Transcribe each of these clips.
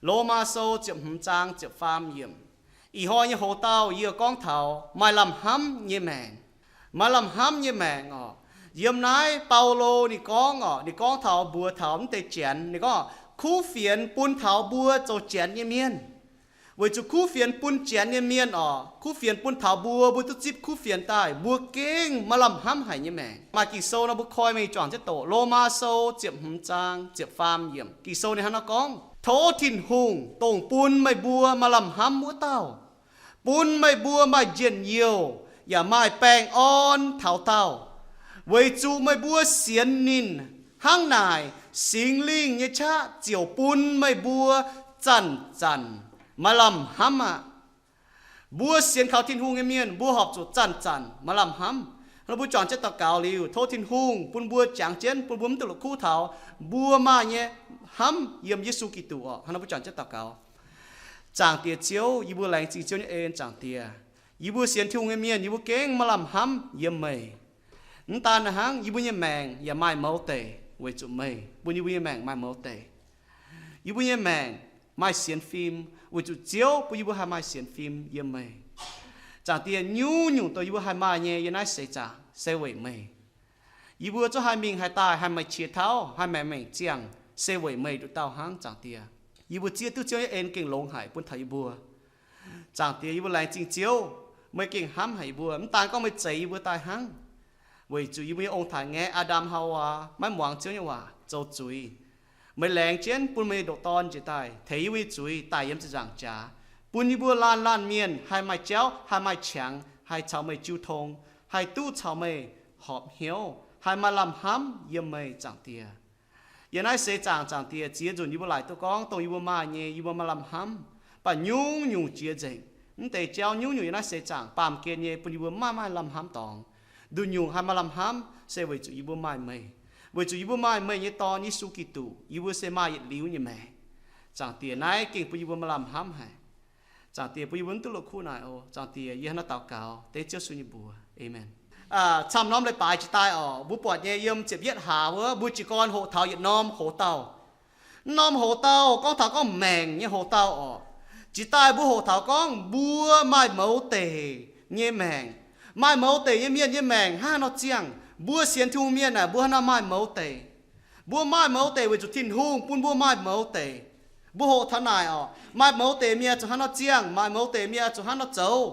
Lomaa Sou ziepc hmz zaang ziepc faam yiemc. Ih hnoi nyei hoc-dauh yie gorngv taux maaih lamh hnamv nyei maengc. Maaih lamh hnamv nyei maengc orqc. Yiem naaiv Baulo ninh gorngv orqc, ninh gorngv taux mbuox taux mv deix Janx, ninh gorngv, kuv fienx bun taux mbuo zoux Janx nyei mienh. Weic zuqc kuv fienx bun Janx nyei mienh orqc, kuv fienx bun taux mbuo, mbuo duqv zipv kuv fienx daaih, mbuo gengh maaih lamh hnamv haic nyei maengc. Maaih Ging-Sou nor mbuo koi mingh juangc jienv doqc. Lomaa Sou ziepc hmz zaang ziepc faam yiemc. Ging-Sou ninh hnangv naaiv gorngv, tov Tin-Hungh, dongh bun meih mbuo maaih lamh hnamv wuov dauh, bun meih mbuo maaih njien-youh yaac maaih baengh orn taux daauh, weic zuqc meih mbuo sienx ninh. Hnangv naaic, Singx Lingh nyei qaqv ziouc bun meih mbuo zanc-zanc maaih lamh hnamv aqv. Mbuo sienx kaux Tin-Hungh nyei mienh, mbuo horpc zuqc zanc-zanc maaih lamh hnamv. Hnangv nor mbuo juangc jienv daux gaux liuz, tov Tin-Hungh bun mbuo jangx jienv, bun mbuo mv duqv la'kuqv taux mbuo maaih nyei hnamv yiem Yesu Giduc orqc. Hnangv nor mbuo juangc jienv daux gaux. Zaangc Diex Ziouv, yie mbuo laengz zingh Ziouv nyei en. Zaangc Diex, yie mbuo sienx Tin-Hungh nyei mienh, yie mbuo gengh maaih lamh hnamv yiem meih. Mv daan naaiv hnangv, yie mbuo nyei maengc yaac maaih mouz deic weic zuqc meih bun yie mbuo nyei maengc maaih mouz deic. Yie mbuo nyei maengc maaih sienx fim weic zuqc Ziouv bun yie mbuo haih maaih sienx fim yiem meih. Zaangc Diex, nyungc-nyungc dongh yie mbuo haih maaih nyei yiem naaiv seix zaangc se weic meih. Yie mbuo zungv haih mingh haih daaih, haih maaih qiex tauv, haih maengc mengc ziangh, se weic meih nduqc dauh hnangv. Zaangc Diex, yie mbuo zieqv duqv Ziouv nyei en gengh longx haic bun taux yie mbuo. Zaangc Diex, yie mbuo laengz zingh Ziouv, meih gengh hnamv haic yie mbuo. Mv daan gorngv meih zeix yie mbuo daaih hnangv, weic zuqc yie mbuo nyei ong-taaix-ngaeqv, Aa^ndam, Haawaa, maiv muangx Ziouv nyei waac, zoux zuiz. Meih laengz jienv bun meih nyei ndoqc Dorn njiec daaih teix yie mbuo nyei zuiz daic yiem ziepc nzaangc jaax, bun yie mbuo laanh laanh mienh haih maaih jauv, haih maaih qangx, haih caux meih jiu tong, haih duqv caux meih horpc hnyouv, haih maaih lamh hnamv yiem meih. Zaangc Diex, yiem naaiv seix zaangc, Zaangc Diex, ziex nzunc yie mbuo laaic duqv gorngv dongh yie mbuo maaih nyei, yie mbuo maaih lamh hnamv. Mv baac nyungc-nyungc jiex nzengc. Mv deix jauv nyungc-nyungc yiem naaiv seix zaangc baamh gen nyei bun yie mbuo maiv maaih lamh hnamv dorngx. Nduqc nyungc haih maaih lamh hnamv se weic zuqc yie mbuo maaih meih. Weic zuqc yie mbuo maaih meih nyei Dorn, Yesu Giduc, yie mbuo se maaih yietc liuz nyei maengc. Zaangc Diex, naaiv gengh bun yie mbuo maaih lamh hnamv haic. Zaangc Diex, bun yie mbuo mv duqv la'kuqv naaic oc. Zaangc Diex, yie hnangv naaiv daux gaux dengv Ziouv Yesu nyei mbuox, aamen. Camv norm leiz-baaix jiex daaih orqc, mbuo buatc nyei yiem ziepc yietv hlaax wuov, mbuo jiez gorn hoqc taux yietc norm hoc-dauh. Mv norm hoc-dauh gorngv taux gorngv maengc nyei hoc-dauh orqc. Jiex daaih mbuo hoqc taux gorngv mbuo maaih mouz deic nyei maengc. Maaih mouz deic nyei mienh nyei maengc hnangv haaix nor ziangh? Mbuo sienx Tin-Hungh mienh aah, mbuo hnangv haaix nor maaih mouz deic? Mbuo maaih mouz deic weic zuqc Tin-Hungh bun mbuo maaih mouz deic. Mbuo hoqc taux naaic orqc, maaih mouz deic mienh zuqc hnangv haaix nor ziangh, maaih mouz deic mienh zuqc hnangv haaix nor zoux.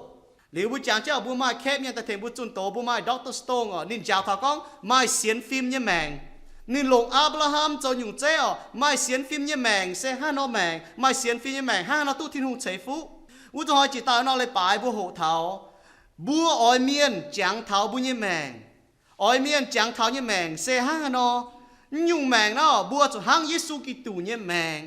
Liuz mbuo jangx jienv mbuo maaih kaeqv mienh daaih tengx mbuo zunh doz, mbuo maaih Doctor Stone orqc, ninh njaaux taux gorngv maaih sienx fim nyei maengc. Ninh longc Apc^laa^ham zoux nyungc zeiv orqc, maaih sienx fim nyei maengc se hnangv haaix nor maengc, maaih sienx fim nyei maengc hnangv haaix nor duqv Tin-Hungh ceix fuqv. Wuov zanc hnoi jiex daaih norm leiz-baaix mbuo hoqc taux mbuo oix mienh jangx taux mbuo nyei maengc. Oix mienh jangx taux nyei maengc se hnangv haaix nor? Mv nyungc maengc nor, mbuo zuqc hnangv Yesu Giduc nyei maengc.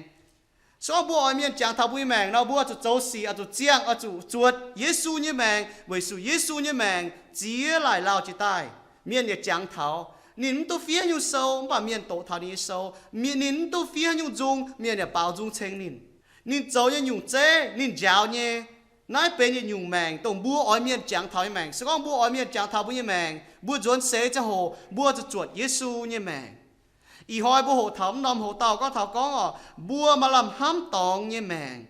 Se gorngv mbuo oix mienh jangx taux mbuo nyei maengc nor, mbuo zuqc zoux sic, oix zuqc ziangh, oix zuqc zuotc Yesu nyei maengc, weic zuqc Yesu nyei maengc ziex laaic lauh jiex daaih, mienh yaac jangx taux. Ninh mv duqv fiev nyungc sou, mv baac mienh doqc taux ninh nyei sou. Mienh, ninh mv duqv fiev nyungc nzung, mienh yaac baaux nzung ceng ninh. Ninh zoux nyei nyungc zeiv, ninh njaaux nyei, naaiv benx yietc nyungc maengc dongh mbuo oix mienh jangx taux nyei maengc. Se gorngv mbuo oix mienh jangx taux mbuo nyei maengc, mbuo nzuonx seix ziangh hoc mbuo zuqc zuotc Yesu nyei maengc. Ih hnoi mbuo hoqc taux mv norm hoc-dauh gorngv taux gorngv orqc, mbuo maaih lamh hnamv dorngx nyei maengc.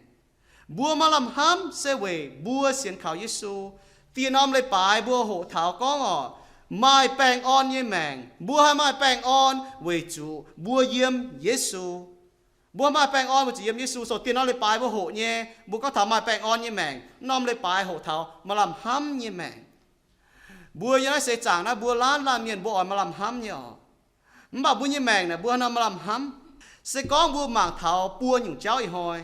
Mbuo maaih lamh hnamv se weic mbuo sienx kaux Yesu. Dieh norm leiz-baaix mbuo hoqc taux gorngv orqc, maaih baengh orn nyei maengc. Mbuo haih maaih baengh orn weic zuqc mbuo yiem Yesu. Mbuo maaih baengh orn weic zuqc yiem Yesu. So dieh norm leiz-baaix mbuo hoqc nyei, mbuo gorngv taux maaih baengh orn nyei maengc. Mv norm leiz-baaix hoqc taux maaih lamh hnamv nyei maengc. Mbuo yiem naaiv seix zaangc naaiv mbuo laanh laanh mienh mbuo oix maaih lamh hnamv nyei orqc. Mv baac mbuo nyei maengc naaic mbuo hnangv nor maaih lamh hnamv. Se gorngv mbuo mangc taux buo nyungc jauv ih hnoi,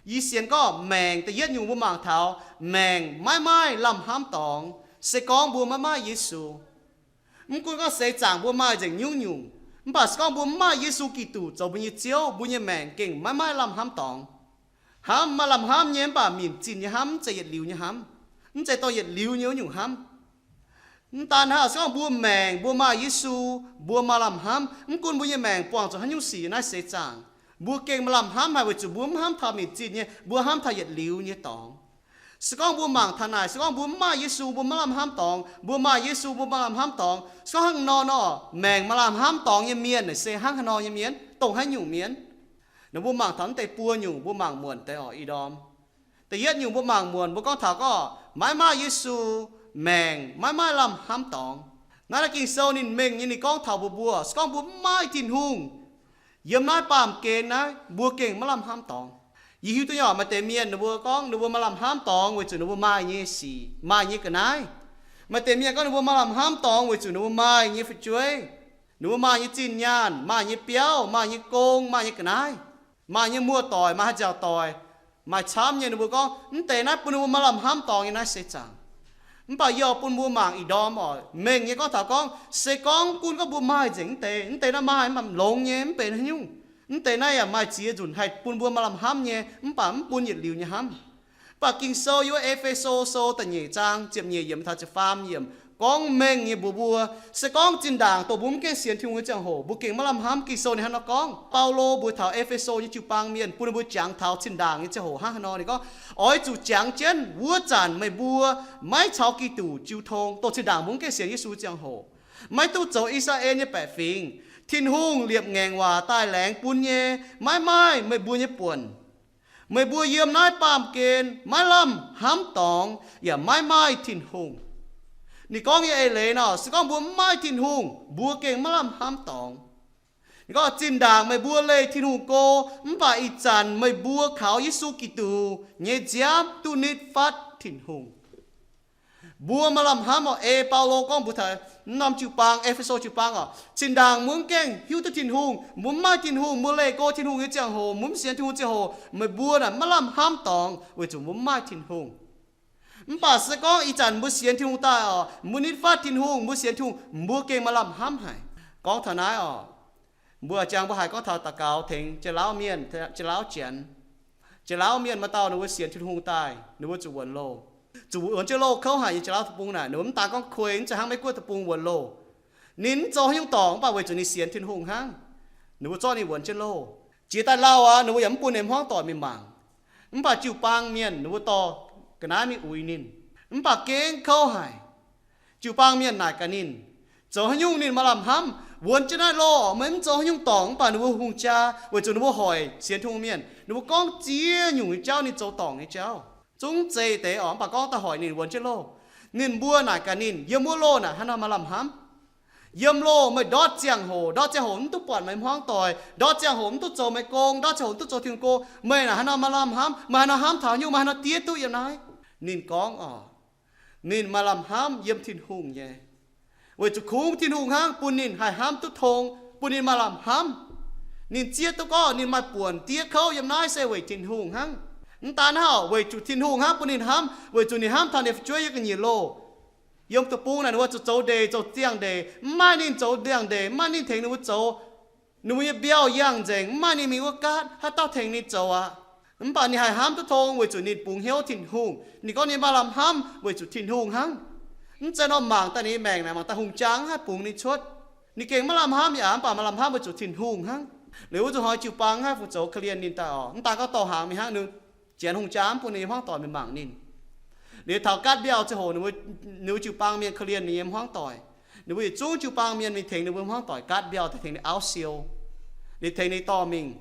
yie sienx gorngv maengc da'yietv nyungc mbuo mangc taux maengc maiv maaih lamh hnamv dorngx se gorngv mbuo maiv maaih Yesu. Mv gunv gorngv seix zaangc mbuo maaih nzengc nyungc-nyungc, mv baac se gorngv mbuo mv maaih Yesu Giduc zoux mbuo nyei Ziouv, mbuo nyei maengc gengh maiv maaih lamh hnamv dorngx. Hnamv maaih lamh hnamv nyei, mv baac minc zinh nyei hnamv, mv zeiz yietc liuz nyei hnamv, mv zeiz dorh yietc liuz nyei wuov nyungc hnamv. Mv daan hnangv, se gorngv mbuo maengc mbuo maaih Yesu, mbuo maaih lamh hnamv. Mv gunv mbuo nyei maengc buangh zuqc haaix nyungc sic naaiv seix zaangc, mbuo gengh maaih lamh hnamv haic weic zuqc mbuo mv hnamv taux minc zinh nyei, mbuo hnamv taux yietc liuz nyei dorngx. Se gorngv mbuo mangc taux naaic, se gorngv mbuo mv maaih Yesu, mbuo maiv lamh hnamv dorngx. Mbuo maaih Yesu, mbuo maaih lamh hnamv dorngx. Se gorngv hnangv nor nor, maengc maaih lamh hnamv dorngx nyei mienh naaic se hnangv haaix nor nyei mienh? Dongh haaix nyungc mienh? Naaiv mbuo mangc taux naaiv deix buo nyungc mbuo mangc muonc deix oc, ih ndorm. Da'yietv nyungc mbuo mangc muonc, mbuo gorngv taux gorngv maiv maaih Yesu maengc maiv maaih lamh hnamv dorngx. Naaiv, naaiv Ging-Sou ninh mengh nyei, ninh gorngv taux mbuo, mbuo se gorngv mbuo mv maaih Tin-Hungh, yiem naaiv baamh gen naaiv mbuo gengh maiv lamh hnamv dorngx. Yie hiuv duqv nyei oc, maaih deix mienh ninh mbuo gorngv ninh mbuo maaih lamh hnamv dorngx weic zuqc ninh mbuo maaih nyei sic, maaih nyei ga'naaiv. Maaih deix mienh gorngv ninh mbuo maaih lamh hnamv dorngx weic zuqc ninh mbuo maaih nyei fu'jueiv, ninh mbuo maaih nyei zinh nyaanh, maaih nyei biauv, maaih nyei gong, maaih nyei ga'naaiv, maaih nyei muoz-doic, maaih haaix nziaauc doic, maaih camv nyei. Ninh mbuo gorngv mv deix naaiv bun ninh mbuo maaih lamh hnamv dorngx nyei naaiv seix zaangc. Mv baac yie oix bun mbuo mangc ih ndorm oc, mengh nyei gorngv taux gorngv, se gorngv gunv gorngv mbuo maaih nzengc mv deix, mv deix naaiv maaih mv baac longx nyei, mv benx haaix nyungc. Mv deix naaiv yaac maaih ziex nzunc haih bun mbuo maaih lamh hnamv nyei, mv baac mv bun yietc liuz nyei hnamv. Mv baac Ging-Sou yiem wuov E^fe^so Sou da'nyeic zaang ziepc nyeic yiemc taux ziepc faam yiemc gorngv mengh nyei mbuox mbuo, se gorngv zinh ndaangc dongh mbuo mv gaengh sienx Tin-Hungh nyei ziangh hoc mbuo gengh maiv lamh hnamv. Ging-Sou ninh hnangv nor gorngv, Baulo mbuox taux E^fe^so nyei jiu-baang mienh, bun ninh mbuo jangx taux zinh ndaangc nyei ziangh hoc hnangv haaix nor. Ninh gorngv, oix zuqc jangx jienv wuov zanc meih mbuo maiv caux Giduc jiu tong, dongh zinh ndaangc mbuo mv gaengh sienx Yesu ziangh hoc, maiv duqv zoux I^saa^laa^en nyei baeqc fingx. Tin-Hungh liepc ngaengc waac daaih laengz bun nyei maiv maaih meih mbuo nyei buonc. Meih mbuo yiem naaiv baamh gen maiv lamh hnamv dorngx yaac maiv maaih Tin-Hungh. Ninh gorngv nyei eix leiz nor, se gorngv mbuo mv maaih Tin-Hungh, mbuo gengh maiv lamh hnamv dorngx. Ninh gorngv zinh ndaangc meih mbuo leih Tin-Hungh go, mv baac ih zanc meih mbuo kaux Yesu Giduc nyei nziaamv duqv nitv fatv Tin-Hungh. Mbuo maaih lamh hnamv oc. Ei Baulo gorngv mbuox taux norm jiu-baang, E^fe^so jiu-baang oc, zinh ndaangc mbuo mv gaengh hiuv duqv Tin-Hungh, mbuo mv maaih Tin-Hungh, mbuo leih go Tin-Hungh nyei ziangh hoc, mbuo mv sienx Tin-Hungh ziangh hoc, meih mbuo naaic maiv lamh hnamv dorngx weic zuqc mbuo mv maaih Tin-Hungh. Mv baac se gorngv ih zanc mbuo sienx Tin-Hungh daaih oc, mbuo nitv fatv Tin-Hungh, mbuo sienx Tin-Hungh, mbuo gengh maaih lamh hnamv haic. Gorngv taux naaiv oc, mbuo jangx mbuo haiz gorngv taux daux gaux tengx Janx-Lauv mienh, Janx-Lauv Janx. Janx-Lauv mienh maaih dauh ninh mbuo sienx Tin-Hungh daaih, ninh mbuo zuqc wuonx loh. Zuqc wuonx jienv loh kouv haic nyei Janx-Lauv deic-bung naaic, ninh mbuo mv daan gorngv kuei, mv zeiz hnangv Meiv-Guoqv deic-bung wuonx loh. Ninh mv zoux haaix nyungc dorngc, mv baac weic zuqc ninh sienx Tin-Hungh hnangv, ninh mbuo zorqv ninh wuonx jienv loh. Jiex daaih lauh aqv, ninh mbuo yaac mv bun ninh hmuangv doic mingh mangc. Mv baac jiu-baang mienh ninh mbuo dorh ga'naaiv mingh uix ninh, mv baac gengh kouv haic. Jiu-baang mienh naaic gaax ninh, zoux haaix nyungc ninh maaih lamh hnamv? Wuonx jienv naaiv loh, meih mv zoux haaix nyungc dorngc, mv baac ninh mbuo hungh jaa weic zuqc ninh mbuo hoic sienx Tin-Hungh mienh, ninh mbuo gorngv ziex nyungc nyei jauv ninh zoux dorngc nyei jauv. Zungv zeiz deix oc, mv baac gorngv daaih hoic ninh wuonx jienv loh. Ninh mbuo naaic gaax ninh, yiem wuov loh naaic haaix nor maaih lamh hnamv? Yiem loh meih ndortv ziangh hoc, ndortv ziangh hoc mv duqv buatc meih hmuangv doic, ndortv ziangh hoc mv duqv zoux meih gong, ndortv ziangh hoc mv duqv zoux Tin-Hungh gong, meih naaic haaix nor maaih lamh hnamv? Meih haaix nor hnamv taux haaix nyungc? Meih haaix nor diev duqv yiem naaiv? Ninh gorngv oc, ninh maaih lamh hnamv yiem Tin-Hungh nyei. Weic zuqc kungx Tin-Hungh hnangv bun ninh haih hnamv duqv tong, bun ninh maaih lamh hnamv. Ninh zieqv duqv gorngv ninh maaih buonc diev kouv yiem naaiv se weic Tin-Hungh hnangv. Mv daan hnangv, weic zuqc Tin-Hungh hnangv bun ninh hnamv, weic zuqc ninh hnamv taux ninh fu'jueiv yiem ga'nyiec loh. Yiem deic-bung naaic ninh mbuo zuqc zoux ndeic zoux ziangh ndeic, mv maaih ninh zoux ziangh ndeic, mv maaih ninh tengx ninh mbuo zoux. Ninh mbuo nyei mbiauh yangh nzengc, mv maaih ninh mingh wuov gaatv, haaix dauh tengx ninh zoux aqv? Mv baac ninh haih hnamv duqv tong weic zuqc ninh bungx hnyouv Tin-Hungh. Ninh gorngv ninh maaih lamh hnamv weic zuqc Tin-Hungh hnangv. Mv zeiz norm mangc daaih ninh nyei maengc naaic, mangc daaih hungh jaa mv haih bungx ninh cuotv. Ninh gengh maiv lamh hnamv yaac, mv baac maaih lamh hnamv weic zuqc Tin-Hungh hnangv. Liuz wuov nzunc hnoi jiu-baang haih fu-zoux korv-lienh ninh daaih oc. Mv daan gorngv dorh hnaangx mingh hnangv, ninh janx hungh jaa mv bun ninh nyei hmuangv doic mingh mangc ninh. Liuz taux gaatv mbiauh ziangh hoc, ninh mbuo jiu-baang mienh korv-lienh ninh nyei hmuangv doic. Ninh mbuo yietc zungv jiu-baang mienh mingh tengx ninh mbuo hmuangv doic gaatv mbiauh, tengx ninh auv siou, ninh tengx ninh dorh mingh.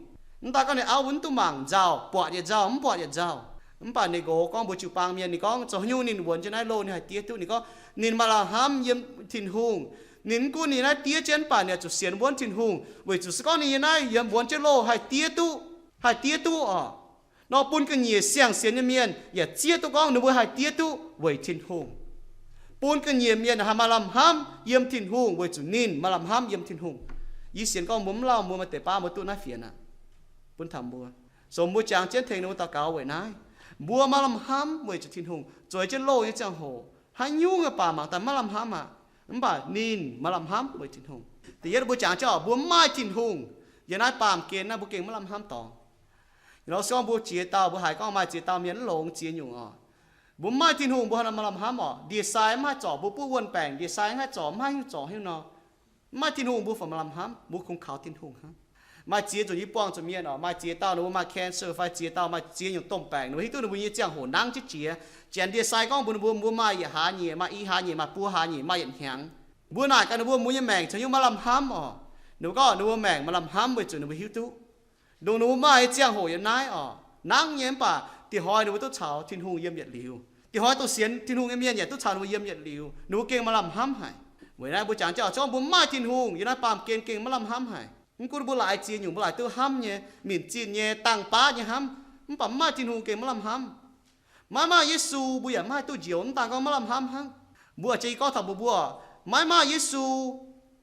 Mv daan gorngv ninh auv mbuo mv duqv mangc nzauh, buatc yietc nzauh, mv buatc yietc nzauh. Mv baac ninh nqox gorngv mbuox jiu-baang mienh, ninh gorngv zoux haaix nyungc ninh wuonx jienv naaiv loh ninh haih diev duqv. Ninh gorngv ninh maaih lamh hnamv yiem Tin-Hungh. Ninh mv gunv ninh naaiv diev jienv, mv baac ninh zuqc sienx wuonv Tin-Hungh, weic zuqc se gorngv ninh yiem naaiv, yiem wuonx jienv loh haih diev duqv, haih diev duqv oc, nor bun ga'nyiec siang-sienx nyei mienh yaac zieqv duqv gorngv ninh mbuo haih diev duqv weic Tin-Hungh. Bun ga'nyiec mienh haih maaih lamh hnamv yiem Tin-Hungh weic zuqc ninh maaih lamh hnamv yiem Tin-Hungh. Yie sienx gorngv mbuo mv lauh mbuo maaih deix baav mbuo duqv naaiv fienx aqv. Bun taux mbuo, so mbuo jangx jienv tengx ninh mbuo daux gaux weic naaiv. Mbuo maaih lamh hnamv weic zuqc Tin-Hungh, zueiz jienv loh nyei ziangh hoc, haaix nyungc baac mangc daaih maiv lamh hnamv aqv. Mv baac ninh maaih lamh hnamv weic Tin-Hungh. Da'yietv mbuo jangx jienv oc, mbuo mv maaih Tin-Hungh, yiem naaiv baamh gen naaiv mbuo gengh maiv lamh hnamv dorngx. Nor se gorngv mbuo ziex dauh, mbuo haiz gorngv maaih ziex dauh mienh mv longx ziex nyungc oc. Mbuo mv maaih Tin-Hungh mbuo haaix nor maaih lamh hnamv oc? Ndie-sai mv haih zorc, mbuo buov wuonh baengc, ndie-sai mv haih zorc, mv haih zorc haaix nyungc nor, mv maaih Tin-Hungh mbuo fai maaih lamh hnamv? Mbuo kungx kaux Tin-Hungh hnangv. Maaih ziex nzunc yie buangh zuqc mienh oc, maaih ziex dauh ninh mbuo maaih cancer fai ziex dauh maaih ziex nyungc domh baengc, ninh mbuo hiuv duqv ninh mbuo nyei ziangh hoc nangv jienv jiex. Janx ndie-sai gorngv mbuox ninh mbuo, mbuo maaih yietc hlaax nyeic, maaih i hlaax nyeic, maaih buo hlaax nyeic, maaih yietc hnyangx. Mbuo naaic gaax ninh mbuo, mbuo nyei maengc caux haaix nyungc maaih lamh hnamv oc? Ninh mbuo gorngv ninh mbuo maengc maaih lamh hnamv weic zuqc ninh mbuo hiuv duqv Dongh ninh mbuo maaih ziangh hoc yiem naaiv oc, nangv nyei mv baac dieh hnoi ninh mbuo duqv caux Tin-Hungh yiem yietc liuz. Dieh hnoi dongh sienx Tin-Hungh nyei mienh yaac duqv caux ninh mbuo yiem yietc liuz. Ninh mbuo gengh maaih lamh hnamv haic. Weic naaiv mbuo jangx jienv oc, se gorngv mbuo maaih Tin-Hungh, yiem naaiv baamh gen gengh maiv lamh hnamv haic. Mv gunv mbuo laaix ziex nyungc, mbuo laaix duqv hnamv nyei, minc zinh nyei, dangh baav nyei hnamv, mv baac mv maaih Tin-Hungh gengh maiv lamh hnamv. Maiv maaih Yesu, mbuo yaac maiv haih duqv njoux. Mv daan gorngv maiv lamh hnamv hnangv, mbuo a'jie gorngv taux mbuo, mbuo maiv maaih Yesu,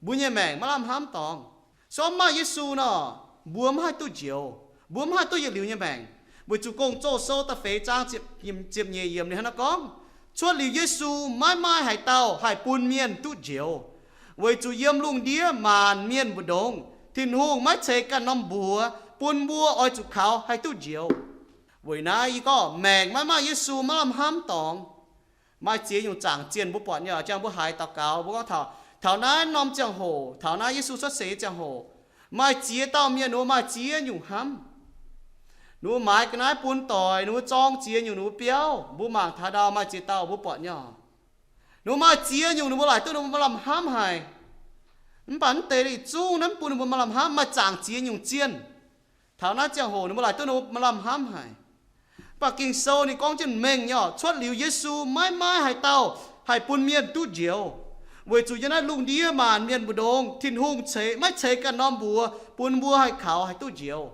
mbuo nyei maengc maiv lamh hnamv dorngx. Se gorngv maaih Yesu nor, mbuo maiv haih duqv njoux, mbuo maiv haih duqv yietc liuz nyei maengc. Weic zuqc Gong-Zoh sou da'feix zaang ziepc nyeic yiemc ninh hnangv naaiv gorngv, cuotv liuz Yesu, maiv maaih haaix dauh haih bun mienh duqv njoux, weic zuqc yiem lungh ndiev maanc mienh mbu'ndongx Tin-Hungh maiv ceix ganh norm mbuox bun mbuo oix zuqc kaux haih duqv njoux. Weic naaiv yie gorngv maengc maiv maaih Yesu maiv lamh hnamv dorngx. Maaih ziex nyungc zaangc zienh mbuo buatc nyei, jangx mbuo haiz daux gaux mbuo gorngv taux, taux naaiv norm ziangh hoc, taux naaiv Yesu cuotv seix nyei ziangh hoc, maaih ziex dauh mienh, ninh mbuo maaih ziex nyungc hnamv. Ninh mbuo maaiz ga'naaiv bun doic, ninh mbuo zorng ziex nyungc ninh mbuo biauv. Mbuo mangc taux ndau maaih ziex dauh mbuo buatc nyei oc. Ninh mbuo maaih ziex nyungc ninh mbuo laaic duqv ninh mbuo maaih lamh hnamv haic. Mv baac mv deix yietc zungv naaiv mv bun ninh mbuo maaih lamh hnamv, maaih zaangc ziex nyungc zienh. Taux naaiv ziangh hoc ninh mbuo laaic duqv ninh mbuo maaih lamh hnamv haic. Mv baac Ging-Sou ninh gorngv jienv mengh nyei oc, cuotv liuz Yesu maiv maaih haaix dauh haih bun mienh duqv njoux, weic zuqc yiem naaiv lungh ndiev maanc mienh mbu'ndongx Tin-Hungh ceix, maiv ceix ganh norm mbuox bun mbuo haih kaux haih duqv njoux.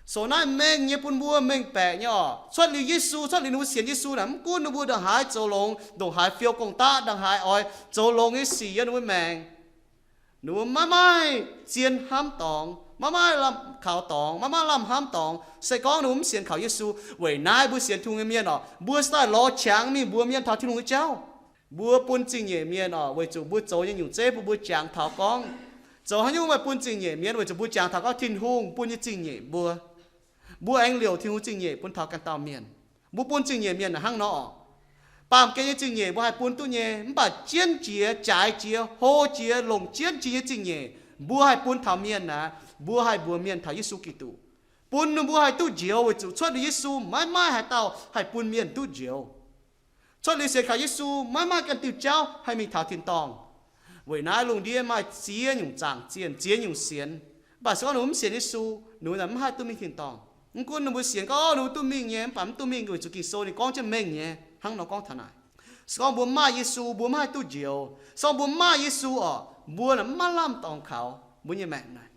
Sou naaiv mengh nyei bun mbuo mengh baeqc nyei oc. Cuotv liuz Yesu, cuotv liuz ninh mbuo sienx Yesu naaic, mv gunv ninh mbuo ndongc haaix zoux longx, ndongc haaix fiou gong-daqv, ndongc haaix oix zoux longx nyei sic yiem ninh mbuo maengc, ninh mbuo maiv maaih zien hnamv dorngx, maiv maaih lamh kaux dorngx, maiv maaih lamh hnamv dorngx, se gorngv ninh mbuo mv sienx kaux Yesu. Weic naaiv mbuo sienx Tin-Hungh nyei mienh oc, mbuo se daaih lorz qangx mingh mbuox mienh taux Tin-Hungh nyei jauv. Mbuo bun zingh nyeic mienh oc, weic zuqc mbuo zoux nyei nyungc zeiv bun mbuo jangx taux gorngv, zoux haaix nyungc maaih bun zingh nyeic mienh, weic zuqc mbuo jangx taux gorngv Tin-Hungh bun nyei zingh nyeic mbuo. Mbuo aengx liouc Tin-Hungh zingh nyeic bun taux ganh dauh mienh. Mbuo bun zingh nyeic mienh hnangv nor oc. Baamh gen nyei zingh nyeic mbuo haih bun duqv nyei, mv baac jienv jiex, jaaix jiex, hlo jiex, longc jienv jiex nyei zingh nyeic mbuo haih bun taux mienh aqv. Mbuo haih mbuox mienh taux Yesu Giduc, bun ninh mbuo haih duqv njoux, weic zuqc cuotv liuz Yesu maiv maaih haaix dauh haih bun mienh duqv njoux. Cuotv liuz sienx kaux Yesu maiv maaih ganh diuh jauv haih mingh taux tin-dorngh. Weic naaiv lungh ndiev maaih ziex nyungc zaangc zienh, ziex nyungc sienx. Mv baac se gorngv ninh mbuo mv sienx Yesu, ninh mbuo mv haih duqv mingh tin-dorngh. Mv gunv ninh mbuo sienx gorngv ninh mbuo duqv mingh nyei, mv baac mv duqv mingh weic zuqc Ging-Sou ninh gorngv jienv mengh nyei hnangv nor gorngv taux naaic. Se gorngv mbuo maaih Yesu, mbuo mv haih duqv njoux. Se gorngv mbuo maaih Yesu oc, mbuo naaic mv maaih lamh dorngx kaux mbuo nyei maengc naaic.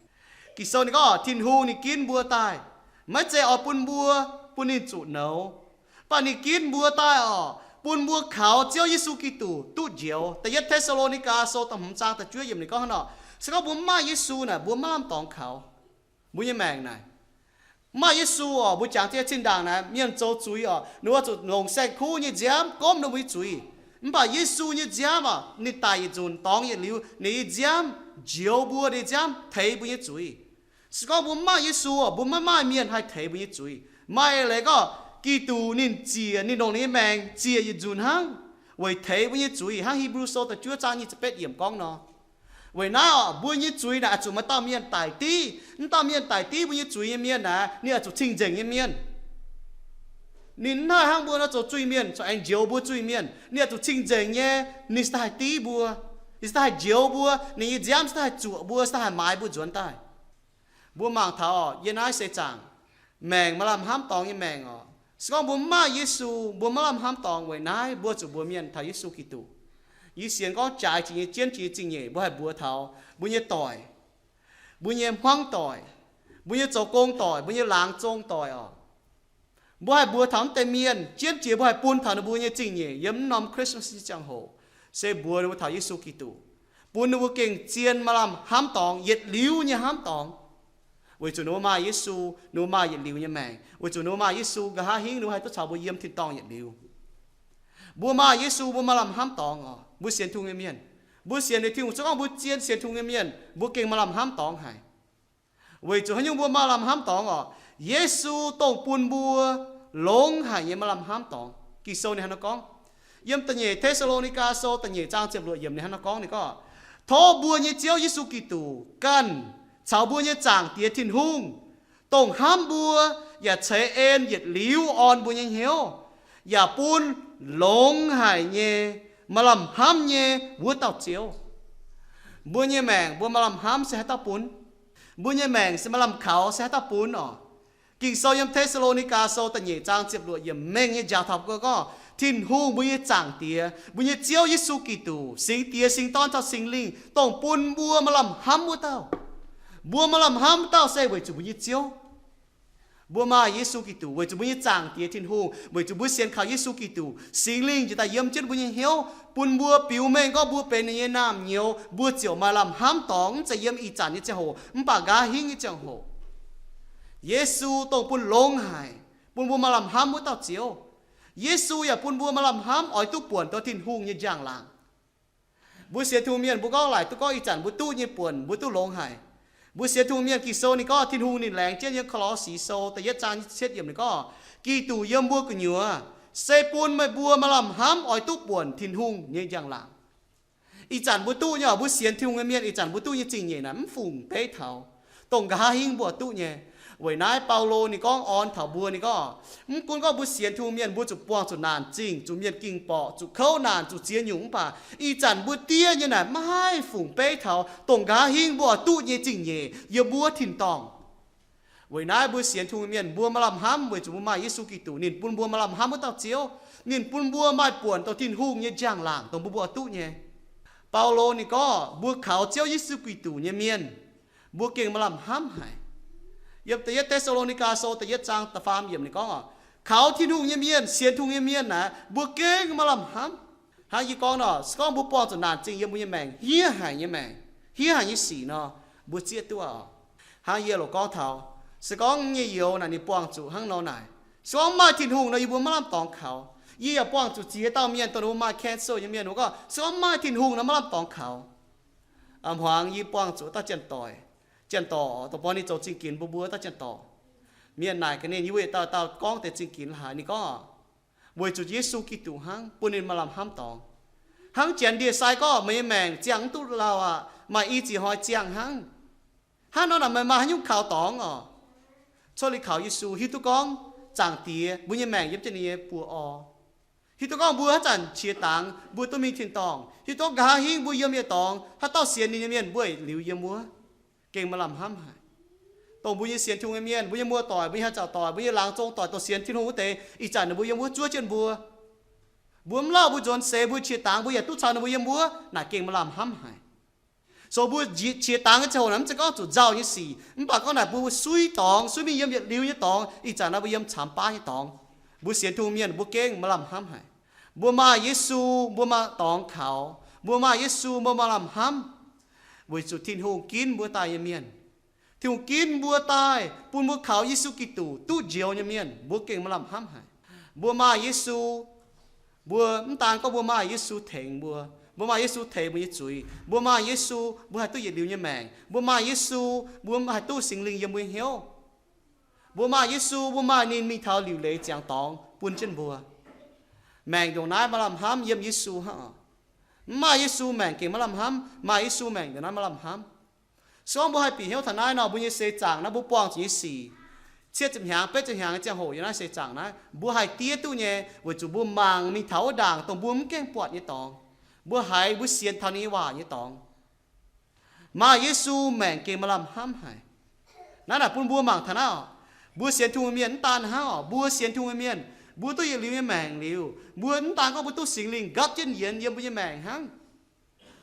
Ging-Sou ninh gorngv Tin-Hungh ninh ginv mbuo daaih, maiv zeiz oix bun mbuo, bun ninh zuqc nouz, mv baac ninh ginv mbuo daaih oc, bun mbuo kaux Ziouv Yesu Giduc duqv njoux. Da'yietv Te^saa^lo^ni^gaa Sou da'hmz zaang da'juov yiemc ninh gorngv hnangv nor, se gorngv mbuo mv maaih Yesu naaic, mbuo maiv lamh dorngx kaux mbuo nyei maengc naaic. Mv maaih Yesu oc, mbuo jangx jienv zinh ndaangc naaic mienh zoux zuiz oc, ninh mbuo zuqc longc saeng-kuv nyei nziaamv gomv ninh mbuo nyei zuiz. Mv baac Yesu nyei nziaamv oc, ninh daic yietc nzunc dorngx yietc liuz, ninh nyei nziaamv njoux mbuo, ninh nyei nziaamv teix mbuo nyei zuiz. Se gorngv mbuo mv maaih Yesu oc, mbuo maiv maaih mienh haih teix mbuo nyei zuiz. Maaih leiz gorngv Giduc ninh ziec, ninh longc ninh nyei maengc ziec yietc nzunc hnangv, weic teix mbuo nyei zuiz, hnangv Hipv^lu Sou da'juov zaang nyic ziepc betv yiemc gorngv nor. Weic naaiv oc, mbuo nyei zuiz naaic oix zuqc maaih dauh mienh daic div. Mv dauh mienh daic div mbuo nyei zuiz nyei mienh naaic, ninh oix zuqc cing-nzengc nyei mienh. Ninh mv haih hnangv mbuo nor zoux zuiz-mienh, corc aengx njoux mbuo zuiz-mienh. Ninh oix zuqc cing-nzengc nyei, ninh se daaih haih div mbuo, ninh se daaih haih njoux mbuo, ninh nyei nziaamv se daaih haih zuoqc mbuo, se daaih haih maaiz mbuo nzuonx daaih. Mbuo mangc taux oc, yie naaiv seix zaangc maengc maaih lamh hnamv dorngx nyei maengc oc. Se gorngv mbuo mv maaih Yesu, mbuo maiv lamh hnamv dorngx. Weic naaiv mbuo zuqc mbuox mienh taux Yesu Giduc. Yie sienx gorngv jaaix jiex nyei, jienv jiex nyei zingh nyeic mbuo haih mbuox taux mbuo nyei doic, mbuo nyei hmuangv doic, mbuo nyei zoux gong doic, mbuo nyei laangz zong doic oc. Mbuo haih mbuox taux mv deix mienh, jienv jiex mbuo haih bun taux ninh mbuo nyei zingh nyeic yiem mv norm Christmas nyei ziangh hoc, se mbuox ninh mbuo taux Yesu Giduc, bun ninh mbuo gengh zien maaih lamh hnamv dorngx, yietc liuz nyei hnamv dorngx. Weic zuqc ninh mbuo maaih Yesu, ninh mbuo maaih yietc liuz nyei maengc. Weic zuqc ninh mbuo maaih Yesu, nqa'haav hingv ninh mbuo haih duqv caux mbuo yiem tin-dorngh yietc liuz. Mbuo maaih Yesu, mbuo maaih lamh hnamv dorngx oc. Mbuo sienx Tin-Hungh nyei mienh, mbuo sienx liuz Tin-Hungh, se gorngv mbuo zien sienx Tin-Hungh nyei mienh, mbuo gengh maaih lamh hnamv dorngx haic. Weic zuqc haaix nyungc mbuo maaih lamh hnamv dorngx oc? Yesu dongh bun mbuo longx haic nyei maaih lamh hnamv dorngx. Ging-Sou ninh hnangv naaiv gorngv, yiem da'nyeic Te^saa^lo^ni^gaa Sou da'nyeic zaang ziepc luoqc yiemc ninh hnangv naaiv gorngv, ninh gorngv, tov mbuo nyei Ziouv Yesu Giduc ganh caux mbuo nyei Zaangc Diex Tin-Hungh, dongh hnamv mbuo yaac ceix en yietc liuz orn mbuo nyei hnyouv, yaac bun longx haic nyei maaih lamh hnamv nyei wuov dauh Ziouv. Mbuo nyei maengc mbuo maaih lamh hnamv se haaix dauh bun? Mbuo nyei maengc se maaih lamh kaux se haaix dauh bun oc? Ging-Sou yiem Te^saa^lo^ni^gaa Sou da'nyeic zaang ziepc luoqc yiemc mengh nyei njaaux taux mbuo gorngv, Tin-Hungh mbuo nyei Zaangc Diex, mbuo nyei Ziouv Yesu Giduc, Singx Diex, Singx Dorn caux Singx Lingh, dongh bun mbuo maaih lamh hnamv wuov dauh. Mbuo maaih lamh hnamv wuov dauh se weic zuqc mbuo nyei Ziouv. Mbuo maaih Yesu Giduc weic zuqc mbuo nyei Zaangc Diex Tin-Hungh, weic zuqc mbuo sienx kaux Yesu Giduc, Singx Lingh njiec daaih yiem jienv mbuo nyei hnyouv, bun mbuo biux mengh gorngv mbuo benx ninh nyei naamh nyouz, mbuo ziouc maaih lamh hnamv dorngx, mv zeiz yiem ih zanc nyei ziangh hoc, mv baac nqa'haav hingv nyei ziangh hoc. Yesu dongh bun longx haic, bun mbuo maaih lamh hnamv wuov dauh Ziouv. Yesu yaac bun mbuo maaih lamh hnamv oix duqv buonc taux Tin-Hungh nyei njang-laangc. Mbuo sienx Tin-Hungh mienh, mbuo gorngv laaic duqv gorngv ih zanc mbuo duqv nyei buonc, mbuo duqv longx haic. Mbuo sienx Tin-Hungh mienh, Ging-Sou ninh gorngv, Tin-Hungh ninh laengz jienv yiem Ko^lo^si Sou da'yietv zaang cietv yiemc ninh gorngv, Giduc yiem mbuo gu'nyuoz se bun meih mbuo maaih lamh hnamv oix duqv buonc Tin-Hungh nyei njang-laangc. Ih zanc mbuo duqv nyei oc, mbuo sienx Tin-Hungh nyei mienh, ih zanc mbuo duqv nyei zingh nyeic naaic mv fungc beiv taux, dongh nqa'haav hingv mbuo duqv nyei. Weic naaiv Baulo ninh gorngv orn taux mbuo, ninh gorngv, mv gunv gorngv mbuo sienx Tin-Hungh mienh, mbuo zuqc buangh zuqc naanc zingh, zuqc mienh ging borqc, zuqc kouv naanc, zuqc ziex nyungc, mv baac ih zanc mbuo diev nyei naaic maiv haih fungc beiv taux dongh nqa'haav hingv mbuo oix duqv nyei zingh nyeic yiem wuov tin-dorngh. Weic naaiv mbuo sienx Tin-Hungh mienh, mbuo maaih lamh hnamv weic zuqc mbuo maaih Yesu Giduc, ninh bun mbuo maaih lamh hnamv wuov dauh Ziouv. Ninh bun mbuo maaih buonc taux Tin-Hungh nyei njang-laangc dongh mbuo mbuo oix duqv nyei. Baulo ninh gorngv mbuo kaux Ziouv Yesu Giduc nyei mienh, mbuo gengh maaih lamh hnamv haic. Yiem da'yietv Te^saa^lo^ni^gaa Sou da'yietv zaang da'faam yiemc ninh gorngv oc, kaux Tin-Hungh nyei mienh, sienx Tin-Hungh nyei mienh naaic, mbuo gengh maaih lamh hnamv. Hnangv yie gorngv nor, se gorngv mbuo buangh zuqc naanc zingh yiem mbuo nyei maengc, hniev haic nyei maengc, hniev haic nyei sic nor, mbuo zieqv duqv oc. Hnangv yie loc gorngv taux, se gorngv nyei youz naaic ninh buangh zuqc hnangv nor naaic, se gorngv mv maaih Tin-Hungh nor yie mbuo maiv lamh dorngx kaux. Yie yaac buangh zuqc ziex dauh mienh dongh ninh mbuo maaih cancer nyei mienh, ninh mbuo gorngv, se gorngv mv maaih Tin-Hungh nor maiv lamh dorngx kaux. A'hmuangx yie buangh zuqc dauh janx-doic, janx-dorc dongh bun ninh zoux zingh ginx mbuo mbuo dauh janx-dorc. Mienh naaic gaax ninh, yie mbuo yietc dauh dauh gorngv deix zingh ginx la'haaix, ninh gorngv, weic zuqc Yesu Giduc hnangv bun ninh maaih lamh hnamv dorngx. Hnangv janx ndie-sai gorngv, meih nyei maengc ziangh mv duqv lauh aqv, maaih i ziex hnoi ziangh hnangv. Hnangv nor naaic meih maaih haaix nyungc kaux dorngx oc? Cuotv liuz kaux Yesu, hiuv duqv gorngv Zaangc Diex mbuo nyei maengc yiem jienv ninh nyei buoz orv. Hiuv duqv gorngv mbuo haaix zanc qiex dangx mbuo duqv mingh tin-dorngh. Hiuv duqv nqa'haav hingv mbuo yiem yietc dorngx, haaix dauh sienx ninh nyei mienh mbuo yietc liuz yiem wuov. Gengh maaih lamh hnamv haic. Dongh mbuo nyei sienx Tin-Hungh nyei mienh, mbuo nyei muoz-doic, mbuo nyei haaix zanc doic, mbuo nyei laangz zong doic, dongh sienx Tin-Hungh wuov deix, ih zanc ninh mbuo yiem wuov zuov jienv mbuo. Mbuo mv lauh mbuo nzuonx seix, mbuo qiex dangx mbuo yaac duqv caux ninh mbuo yiem wuov, naaic gengh maaih lamh hnamv haic. So mbuo qiex dangx nyei ziangh hoc naaic mv zeiz gorngv zuqc nzauh nyei sic, mv baac gorngv naaic mbuo suiv dorngx, suiv mingh yiem yietc liuz nyei dorngx, ih zanc naaiv mbuo yiem camx baav nyei dorngx. Mbuo sienx Tin-Hungh mienh mbuo gengh maaih lamh hnamv haic. Mbuo maaih Yesu, mbuo maaih dorngx kaux. Mbuo maaih Yesu, mbuo maaih lamh hnamv, weic zuqc Tin-Hungh ginv mbuo daaih nyei mienh. Tin-Hungh ginv mbuo daaih bun mbuo kaux Yesu Giduc duqv njoux nyei mienh, mbuo gengh maaih lamh hnamv haic. Mbuo maaih Yesu, mbuo mv daan gorngv mbuo maaih Yesu tengx mbuo, mbuo maaih Yesu tengx mbuo nyei zuiz, mbuo maaih Yesu, mbuo haih duqv yietc liuz nyei maengc, mbuo maaih Yesu, mbuo haih duqv Singx Lingh yiem mbuo nyei hnyouv. Mbuo maaih Yesu, mbuo maaih ninh mingh taux liuc leiz ziangx dorngx bun jienv mbuo. Maengc ndongc naaiv maaih lamh hnamv yiem Yesu hnangv oc. Mv maaih Yesu, maengc gengh maiv lamh hnamv. Maaih Yesu, maengc ndongc naaiv maaih lamh hnamv. Se gorngv mbuo haih bieqc hnyouv taux naaiv nor, mbuo nyei seix zaangc naaiv, mbuo buangh zuqc nyei sic, cietv ziepc hnyangx, betv ziepc hnyangx nyei ziangh hoc yiem naaiv seix zaangc naaiv, mbuo haih diev duqv nyei, weic zuqc mbuo mangc mingh taux wuov ndaangc dongh mbuo mv gaengh buatc nyei dorngx. Mbuo haiz, mbuo sienx taux ninh nyei waac nyei dorngx. Maaih Yesu, maengc gengh maaih lamh hnamv haic. Naaiv naaic bun mbuo mangc taux naaiv oc. Mbuo sienx Tin-Hungh mienh mv daan hnangv oc. Mbuo sienx Tin-Hungh mienh, mbuo duqv yietc liuz nyei maengc liuz, mbuo mv daan gorngv mbuo duqv Singx Lingh nqapv jienv yienx yiem mbuo nyei maengc hnangv.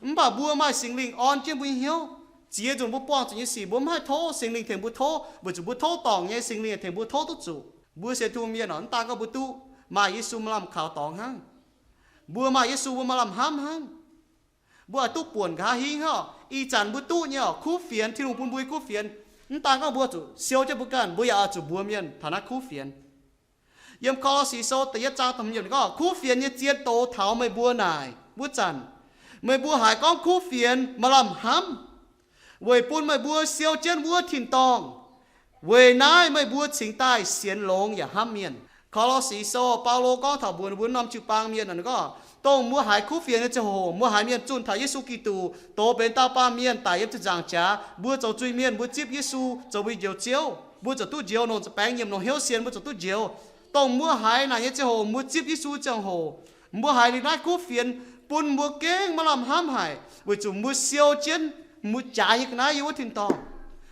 Mv baac mbuo maaih Singx Lingh orn jienv mbuo nyei hnyouv. Ziex nzunc mbuo buangh zuqc nyei sic, mbuo mv haih tov Singx Lingh tengx mbuo tov, weic zuqc mbuo tov dorngc nyei, Singx Lingh tengx mbuo tov duqv zuqc. Mbuo sienx Tin-Hungh mienh oc, mv daan gorngv mbuo duqv maaih Yesu maaih lamh kaux dorngx hnangv. Mbuo maaih Yesu, mbuo maaih lamh hnamv hnangv. Mbuo haih duqv buonc nqa'haav hingv hnangv oc. Ih zanc mbuo duqv nyei oc, kuv fienx, Tin-Hungh bun mbuo nyei kuv fienx. Mv daan gorngv mbuo zuqc siou jienv mbuo ganh, mbuo yaac oix zuqc mbuox mienh taux naaiv kuv fienx. Yiem Ko^lo^si Sou da'yietv zaang da'hmz yiemc ninh gorngv, kuv fienx nyei zien doz taux meih mbuo naaic wuov zanc, meih mbuo haiz gorngv kuv fienx maaih lamh hnamv, weic bun meih mbuo siou jienv wuov tin-dorngh. Weic naaiv meih mbuo cingx daaih sienx longx yaac hnamv mienh. Ko^lo^si Sou, Baulo gorngv taux mbuox mbuo norm jiu-baang mienh gorngv, dongh mbuo haiz kuv fienx nyei ziangh hoc, mbuo haiz mienh zunh taux Yesu Giduc, doz benx dauh baamh mienh daic yiem ziepc nzaangc jaax, mbuo zoux zuiz-mienh, mbuo zipv Yesu zoux mbuo njoux Ziouv, mbuo ziouc duqv njoux longc nza'baengx nyiemc longc hnyouv sienx, mbuo ziouc duqv njoux. Dongh mbuo haiz naaic nyei ziangh hoc, mbuo zipv Yesu ziangh hoc, mbuo haiz liuz naaiv kuv fienx bun mbuo gengh maaih lamh hnamv haic, weic zuqc mbuo siou jienv mbuo jaaix nyei ga'naaiv yiem wuov tin-dorngh.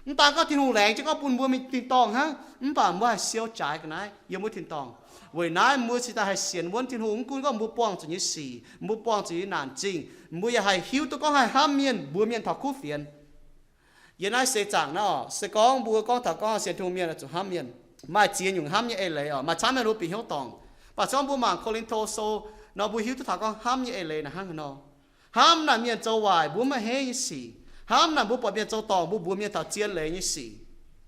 Mv daan gorngv Tin-Hungh laengz jienv gorngv bun mbuo mingh tin-dorngh hnangv, mv baac mbuo haih siou jaaix ga'naaiv yiem wuov tin-dorngh. Weic naaiv mbuo cingx daaih haih sienx wuonv Tin-Hungh, mv gunv gorngv mbuo buangh zuqc nyei sic, mbuo buangh zuqc nyei naanc zingh, mbuo yaac haih hiuv duqv gorngv haih hnamv mienh, mbuox mienh taux kuv fienx. Yiem naaiv seix zaangc naaiv oc, se gorngv mbuo gorngv taux gorngv sienx Tin-Hungh mienh zuqc hnamv mienh, maaih ziex nyungc hnamv nyei eix leiz oc. Maaih camv mienh mbuo bieqc hnyouv dorngc, mv baac se gorngv mbuo mangc Ko^lin^to Sou nor, mbuo hiuv duqv taux gorngv hnamv nyei eix leiz naaic hnangv haaix nor. Hnamv naaic mienh zoux waaic mbuo maiv maaih henv nyei sic. Hnamv naaic mbuo buatc mienh zoux dorngc mbuo mbuox mienh taux zien leiz nyei sic.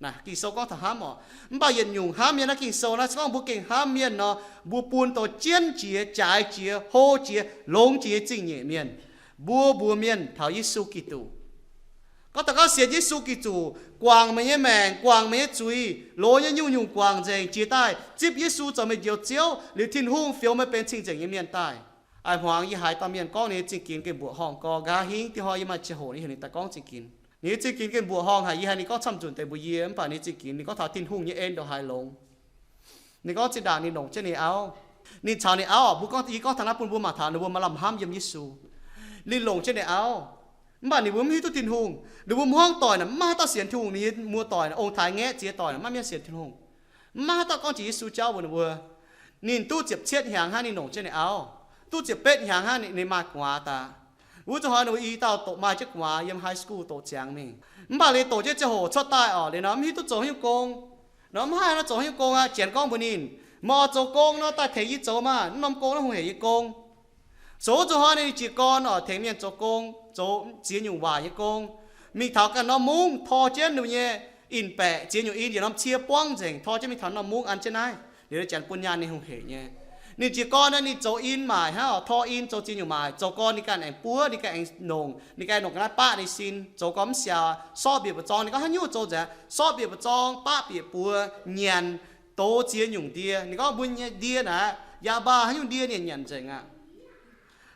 Naaic Ging-Sou gorngv taux hnamv oc. Mv baac yietc nyungc hnamv nyei naaiv Ging-Sou naaiv se gorngv mbuo gengh hnamv mienh nor, mbuo bun dongh jienv jiex, jaaix jiex, hlo jiex, longx jiex nyei zingh nyeic mienh. Mbuo mbuox mienh taux Yesu Giduc. Gorngv taux gorngv sienx Yesu Giduc, guangc meih nyei maengc, guangc meih nyei zuiz, loz nyei nyungc-nyungc guangc nzengc, jiex daaih zipv Yesu zoux meih njoux Ziouv liuz, Tin-Hungh fioux meih benx cing-nzengc nyei mienh daaih. A'hmuangx yie haiz dauh mienh gorngv ninh nyei zingh ginx gengh mbuoqc horngh gau, nqa'haav hingv dieh hnoi yie maaih ziangh hoc yie heuc ninh daaih gorngv zingh ginx. Ninh nyei zingh ginx gengh mbuoqc horngh haic, yie haiz ninh gorngv camv nzunc deix mbuox yie, mv baac ninh nyei zingh ginx ninh gorngv taux Tin-Hungh nyei en ndongc haaix longx. Ninh gorngv zinh ndaangc ninh longc jienv ninh auv. Ninh caux ninh auv oc, mbuo gorngv, yie gorngv taux naaiv bun mbuo mangc taux ninh mbuo maaih lamh hnamv yiem Yesu. Ninh longc jienv ninh auv, mv baac ninh mbuo mv hiuv duqv Tin-Hungh. Ninh mbuo hmuangv doic naaic mv maaih haaix dauh sienx Tin-Hungh. Ninh nyei muoz-doic, ong-taaix ngaeqv ziex doic naaic maiv mienh sienx Tin-Hungh. Mv maaih haaix dauh gorngv jiex Yesu jauv mbuox ninh mbuo. Ninh duqv ziepc cietv hnyangx hnangv ninh longc jienv ninh auv. Duqv ziepc betv hnyangx hnangv ninh, ninh maaih gu'nguaaz daaih. Wuov zuqc hnoi ninh mbuo i dauh doqc maaih jienv gu'nguaaz yiem high school doqc ziangx mingh. Mv baac liuz doqc jienv ziangh hoc cuotv daaih oc, liuz nor mv hiuv duqv zoux haaix nyungc gong. Nor mv haih nor zoux haaix nyungc gong aqv. Janx gorngv mbuox ninh, meih oix zoux gong nor daaih tengx yie zoux maah, mv norm gong naaiv hungh hec yie gong. So wuov zuqc hnoi ninh jiez gorn oc, tengx mienh zoux gong, zoux ziex nyungc waaic nyei gong. Mingh taux ganh norm mungv tor jienv ninh nyei in-baeqc, ziex nyungc in yietc norm cie buangv nzengc, tor jienv mingh taux norm mungv an jienv naaiv. Liuz nor janx bun nyaanh ninh hungh hec nyei. Ninh jiez gorn nor ninh zoux in maaic hnangv oc, tor in zoux ziex nyungc maaic. Zoux gorn ninh ganh aengx buov, ninh ganh aengx nongc, ninh ganh nongc ga'naaiv baqv ninh sin. Zoux gorn mv siaauc, sortv mbiec buoz zorng. Ninh gorngv haaix nyungc zoux nzengc, sortv bieqc buoz zorng, baqv bieqc buoz, nyanc, dox ziex nyungc ndie. Ninh gorngv mbuo nyei ndie naaic, yaac mbaah haaix nyungc ndie ninh nyanc nzengc aqv.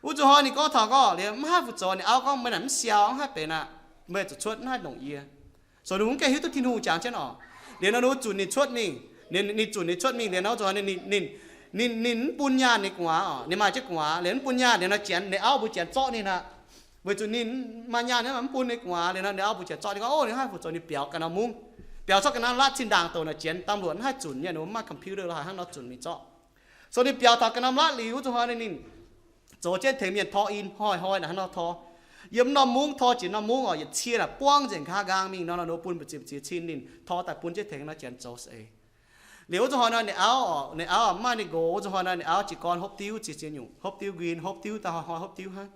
Wuov zuqc hnoi ninh gorngv taux gorngv liuz mv haih fu zoux. Ninh auv gorngv, meih naaic mv siaauc, mv haih benx aqv. Meih zuqc cuotv, mv haih nongc yie. So ninh mv gaengh hiuv duqv Tin-Hungh jangx jienv oc. Liuz nor ninh zunc ninh cuotv mingh. Ninh, ninh zunc ninh cuotv mingh liuz nor, wuov zuqc hnoi ninh, ninh, ninh, ninh mv bun nyaanh ninh gu'nguaaz oc. Ninh maaih jienv gu'nguaaz liuz mv bun nyaanh liuz nor, janx, ninh auv mbuo janx zorqv ninh aqv. Weic zuqc ninh maaih nyaanh nyei, mv bun ninh gu'nguaaz liuz nor, ninh auv mbuo janx zorqv. Ninh gorngv, ov, ninh haih fu zoux? Ninh biaux ganh norm mungv, biaux cuotv ganh norm latv zinh ndaangc douc naaic, janx ตำรวจ mv haih zunc nyei, ninh mbuo mv maaih computer la'haic hnangv nor zunc mingh zorqv. So ninh biaux taux ganh norm latv liuz, wuov zuqc hnoi ninh, ninh zoux jienv tengx mienh tor in, hnoi-hnoi naaic hnangv nor tor. Yiem norm mungv tor jiex norm mungv oc, yietc cie naaic buangv nzengc nqa'haav nqaang mingh nor, ninh mbuo bun mbu'ziex mbu'ziex cin ninh tor daaih bun jienv tengx nor janx zoux seix. Liuz wuov zuqc hnoi nor ninh auv oc, ninh auv mv maaih ninh nqox. Wuov zuqc hnoi nor ninh auv jiez gorn hopv diuv, ziex ziex nyungc hopv diuv, nquin hopv diuv, daaih hnoi-hnoi hopv diuv hnangv.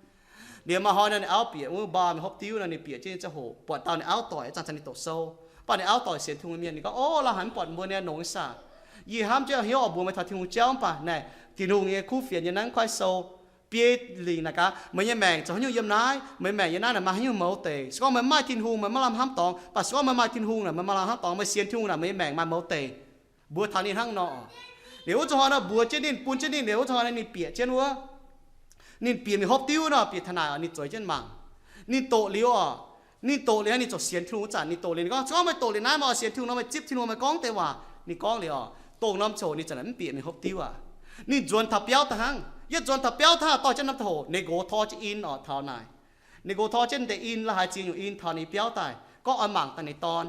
Liuz maaih hnoi nor ninh auv bieqc wuov bar mingh hopv diuv nor, ninh bieqc jienv nyei ziangh hoc buatc dauh ninh auv doic, zanc-zanc ninh doqc sou. Mv baac ninh auv doic sienx Tin-Hungh nyei mienh, ninh gorngv, ov, lauh haic mv buatc mbuo nyei nongx ih saah. Yie hnamv jienv heuc oix mbuox meih taux Tin-Hungh jauv, mv baac naaic Tin-Hungh nyei kuv fienx nyei naaiv kuaaiv sou biei lingc naaic gaax, meih nyei maengc zoux haaix nyungc yiem naaiv, meih nyei maengc yiem naaiv naaic maaih haaix nyungc mouz deic. Se gorngv meih mv maaih Tin-Hungh, meih maiv lamh hnamv dorngx. Mv baac se gorngv meih maaih Tin-Hungh naaic, meih maaih lamh hnamv dorngx. Meih sienx Tin-Hungh naaic, meih nyei maengc maaih mouz deic. Liuz wuov zuqc hnoi nor mbuox jienv ninh, bun jienv ninh. Liuz wuov zuqc hnoi nor ninh bieqc jienv wuov, ninh bieqc mingh hopv diuv nor, bieqc taux naaic oc, ninh zueiz jienv mangc. Ninh doqc liuz oc, ninh doqc liuz, ninh ziouc sienx Tin-Hungh wuov zanc, ninh doqc liuz, ninh gorngv, se gorngv meih doqc liuz naaiv, meih oix sienx Tin-Hungh nor, meih zipv Tin-Hungh, meih gorngv deix waac. Ninh gorngv liuz oc, dongh norm ziangh hoc ninh zanc naaic mv bieqc mingh hopv diuv aqv. Ninh nzuonx taux biauv daaih hnangv. Yietv nzuonx taux biauv daaih, dorh jienv norm ziangh hoc ninh nqox tor jienv in oc taux naaic. Ninh nqox tor jienv deix in, la'haaix ziex nyungc in taux ninh biauv daaih, gorngv oix mangc daaih ninh dorn.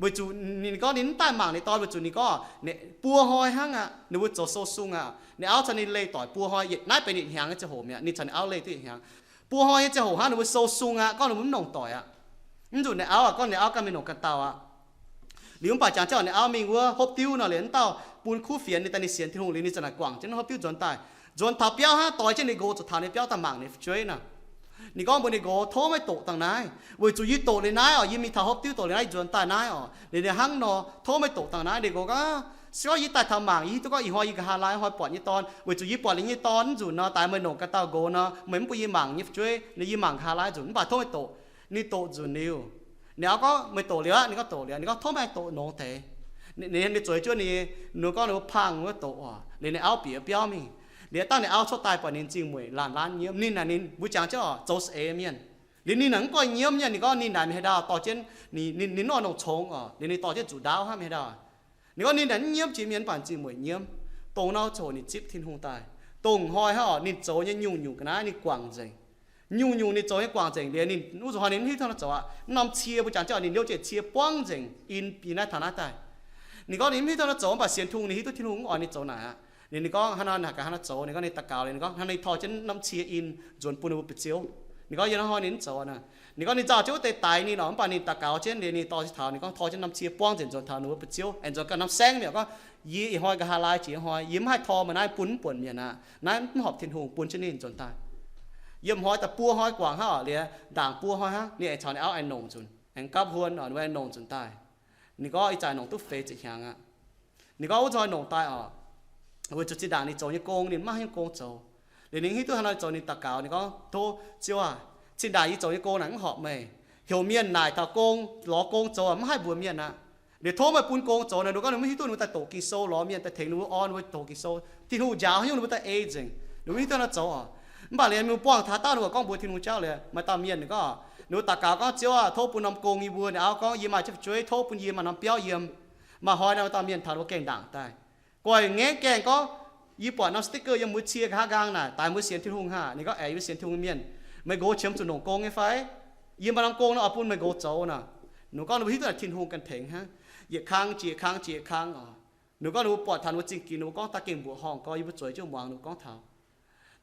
Weic zuqc ninh gorngv ninh mv daaih mangc ninh dorn weic zuqc ninh gorngv buo hnoi hnangv aqv, ninh mbuo zoux sou sung aqv. Ninh auv caux ninh leih doic buo hnoi, yietc naaiv benx yietc hnyangx nyei ziangh hoc mi'aqv. Ninh caux ninh auv leih duqv yietc hnyangx. Buo hnoi nyei ziangh hoc hnangv ninh mbuo sou sung aqv, gorngv ninh mbuo mv nongc doic aqv. Mv zuqc ninh auv aqv, gorngv ninh auv ganh mingh nongc ganh dauh aqv. Liuz mv baac jangx jienv ninh auv mingh wuov hopv diuv nor, liuz wuov dauh bun kuv fienx ninh daaih, ninh sienx Tin-Hungh liuz ninh zanc naaic guangc jienv hopv diuv nzuonx daaih. Nzuonx taux biauv hnangv, doix jienv ninh nqox zuqc taux ninh biauv daaih mangc ninh fu'jueiv nor. Ninh gorngv mbuox ninh nqox, tov meih doqc dangh naaiv, weic zuqc yie doqc liuz naaiv oc, yie mingh taux hopv diuv doqc liuz naaiv, yie nzuonx daaih naaiv oc, liuz ninh hnangv nor, tov meih doqc dangh naaiv. Ninh nqox gorngv, se gorngv yie daaih taux mangc, yie hiuv duqv gorngv ih hnoi yie nqa'haav laai hnoi buatc nyei dorn, weic zuqc yie buatc liuz nyei dorn mv nzunc nor, daaih meih nongc ganh dauh nqox nor, meih mv bun yie mangc nyei fu'jueiv, yie mangc nqa'haav laai nzunc. Mv baac tov meih doqc. Ninh doqc nzunc liuz, ninh auv gorngv, meih doqc liuz aqv? Ninh gorngv, doqc liuz. Ninh gorngv, tov meih doqc nongx deix. Ninh, ninh zueiz juov ninh, ninh gorngv ninh mbuo pangh wuov doqc oc. Liuz ninh auv bieqc biauv mingh. Liuz dangh ninh auv cuotv daaih buatc ninh zingh mueic laanh laanh nyiemv. Ninh naaic ninh mbuo jangx jienv oc, zoux saeng-eix mienh. Liuz ninh naaic mv goiv nyiemv nyei. Ninh gorngv ninh naaic mingh haaix ndau dorh jienv, ninh, ninh, ninh nor nongc congx oc. Liuz ninh dorh jienv zuqc ndaauv hnangv mingh haaix ndau. Ninh gorngv ninh naaic mv nyiemv jiex mienh, mv baac zingh mueic nyiemv. Dongh norm ziangh hoc ninh zipv Tin-Hungh daaih, dongh hnoi hnangv oc, ninh zoux nyei nyungc-nyungc ga'naaiv ninh guangc nzengc. Nyungc-nyungc ninh zoux nyei guangc nzengc liuz, ninh wuov zuqc hnoi ninh mv hiuv duqv nor zoux aqv. Mv norm cie mbuo jangx jienv, ninh liouv jienv cie buangv nzengc in, in naaiv taux naaiv daaih. Ninh gorngv ninh mv hiuv duqv nor zoux, mv baac sienx Tin-Hungh ninh hiuv duqv Tin-Hungh mv oix ninh zoux naaic aqv. Ninh, ninh gorngv hnangv nor, naaic gaax hnangv nor zoux. Ninh gorngv ninh daux gaux liuz, ninh gorngv hnangv, ninh tor jienv norm cie in nzuonx bun ninh mbuo buoz-zioux. Ninh gorngv yiem naaiv hnoi ninh mv zoux aqv. Ninh gorngv ninh nzauh jienv wuov deix daix ninh oc, mv baac ninh daux gaux jienv liuz, ninh dorh jienv taux, ninh gorngv tor jienv norm cie buangv nzengc nzuonx taux ninh mbuo buoz-zioux, aengx nzuonx ganh norm saengv mi'aqv. Gorngv, yie ih hnoi nqa'haav laai jiex hnoi, yie mv haih tor meih naaiv bun mv buonc mienh aqv. Naaiv mv horpc Tin-Hungh, bun jienv ninh nzuonx daaih. Yiem hnoi da'buo hnoi guangc hnangv oc, liuz ndaangc buo hnoi hnangv, ninh aengx caux ninh auv aengx nongc nzunc, aengx gapv huon oc, ninh aengx nongc nzunc daaih. Ninh gorngv ih zanc nongc duqv feix ziepc hnyangx aqv. Ninh gorngv wuov hnoi nongc daaih oc, weic zuqc zinh ndaangc ninh zoux nyei gong ninh mv maaih haaix nyungc gong zoux. Liuz ninh hiuv duqv hnangv nor zoux, ninh daux gaux, ninh gorngv, Tov Ziouv aah, zinh ndaangc yie zoux nyei gong naaic mv horpc meih. Heuc mienh naaic taux gong, lorz gong zoux mv haih mbuox mienh aqv. Liuz tov meih bun gong zoux naaic. Ninh gorngv ninh mv hiuv duqv, ninh mbuo daaih doqc Ging-Sou, lorz mienh daaih tengx ninh mbuo orn, ninh mbuo doqc Ging-Sou, Tin-Hungh njaaux haaix nyungc ninh mbuo daaih ei nzengc. Ninh mbuo hiuv duqv nor zoux oc. Mv baac liuz mingh buangh taux haaix dauh ninh mbuo gorngv mbuox Tin-Hungh jauv liuz, maaih dauh mienh ninh gorngv, ninh mbuo daux gaux gorngv, Ziouv aah, tov bun norm gong yie mbuo. Ninh auv gorngv, Yie maaih jienv fu'jueiv, tov bun yie maaih norm biauv yiem. Maaih hnoi naaic maaih dauh mienh taux ninh mbuo gaengh ndaangc daaih. Guai ngaengv gaengh gorngv, Yie buatc norm sticker yiem mbuo cie nqa'haav nqaang naaic, daaih mbuo sienx Tin-Hungh haah? Ninh gorngv, Aeqv, yie sienx Tin-Hungh mienh. Meih nqox qiemx zuqc nongc gong nyei fai? Yie maaih norm gong nor oix bun meih nqox zoux nor. Ninh gorngv ninh mbuo hiuv duqv naaic Tin-Hungh ganh tengx hnangv. Yietc kang jiex kang jiex kang oc. Ninh gorngv ninh mbuo buatc taux ninh mbuo zingh ginx, ninh mbuo gorngv daaih gengh mbuoqc horngh gorngv, Yie mbuo zueiz jienv muangx ninh mbuo gorngv taux.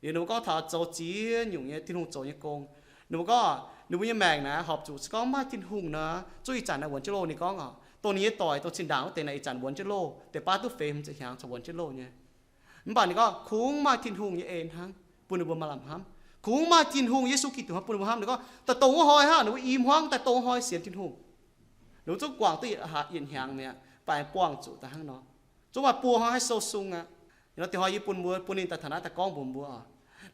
Liuz ninh mbuo gorngv taux zoux ziex nyungc nyei Tin-Hungh zoux nyei gong. Ninh mbuo gorngv ninh mbuo nyei maengc naaic horpc zuqc se gorngv maaih Tin-Hungh nor, zungv ih zanc naaiv wuonx jienv loh. Ninh gorngv oc, dongh ninh nyei doic, dongh zinh ndaangc wuov deix naaic ih zanc wuonx jienv loh, deix baav duqv feix hmz ziepc hnyangx corc wuonx jienv loh nyei. Mv baac ninh gorngv kungx maaih Tin-Hungh nyei en hnangv bun ninh mbuo maaih lamh hnamv. Kungx maaih Tin-Hungh, Yesu Giduc hnangv bun ninh mbuo hnamv. Ninh gorngv daaih dongh wuov hnoi hnangv, ninh mbuo i hmuangv daaih dongh wuov hnoi sienx Tin-Hungh. Ninh mbuo zungv guangc duqv yietc hnyangx mi'aqv, baac buangh zuqc daaih hnangv nor. Zungv maaih buo hnoi haih sou sung aqv. Nor deix hnoi yie bun mbuo, bun ninh daaih taux naaiv daaih gorngv mbuox mbuo oc.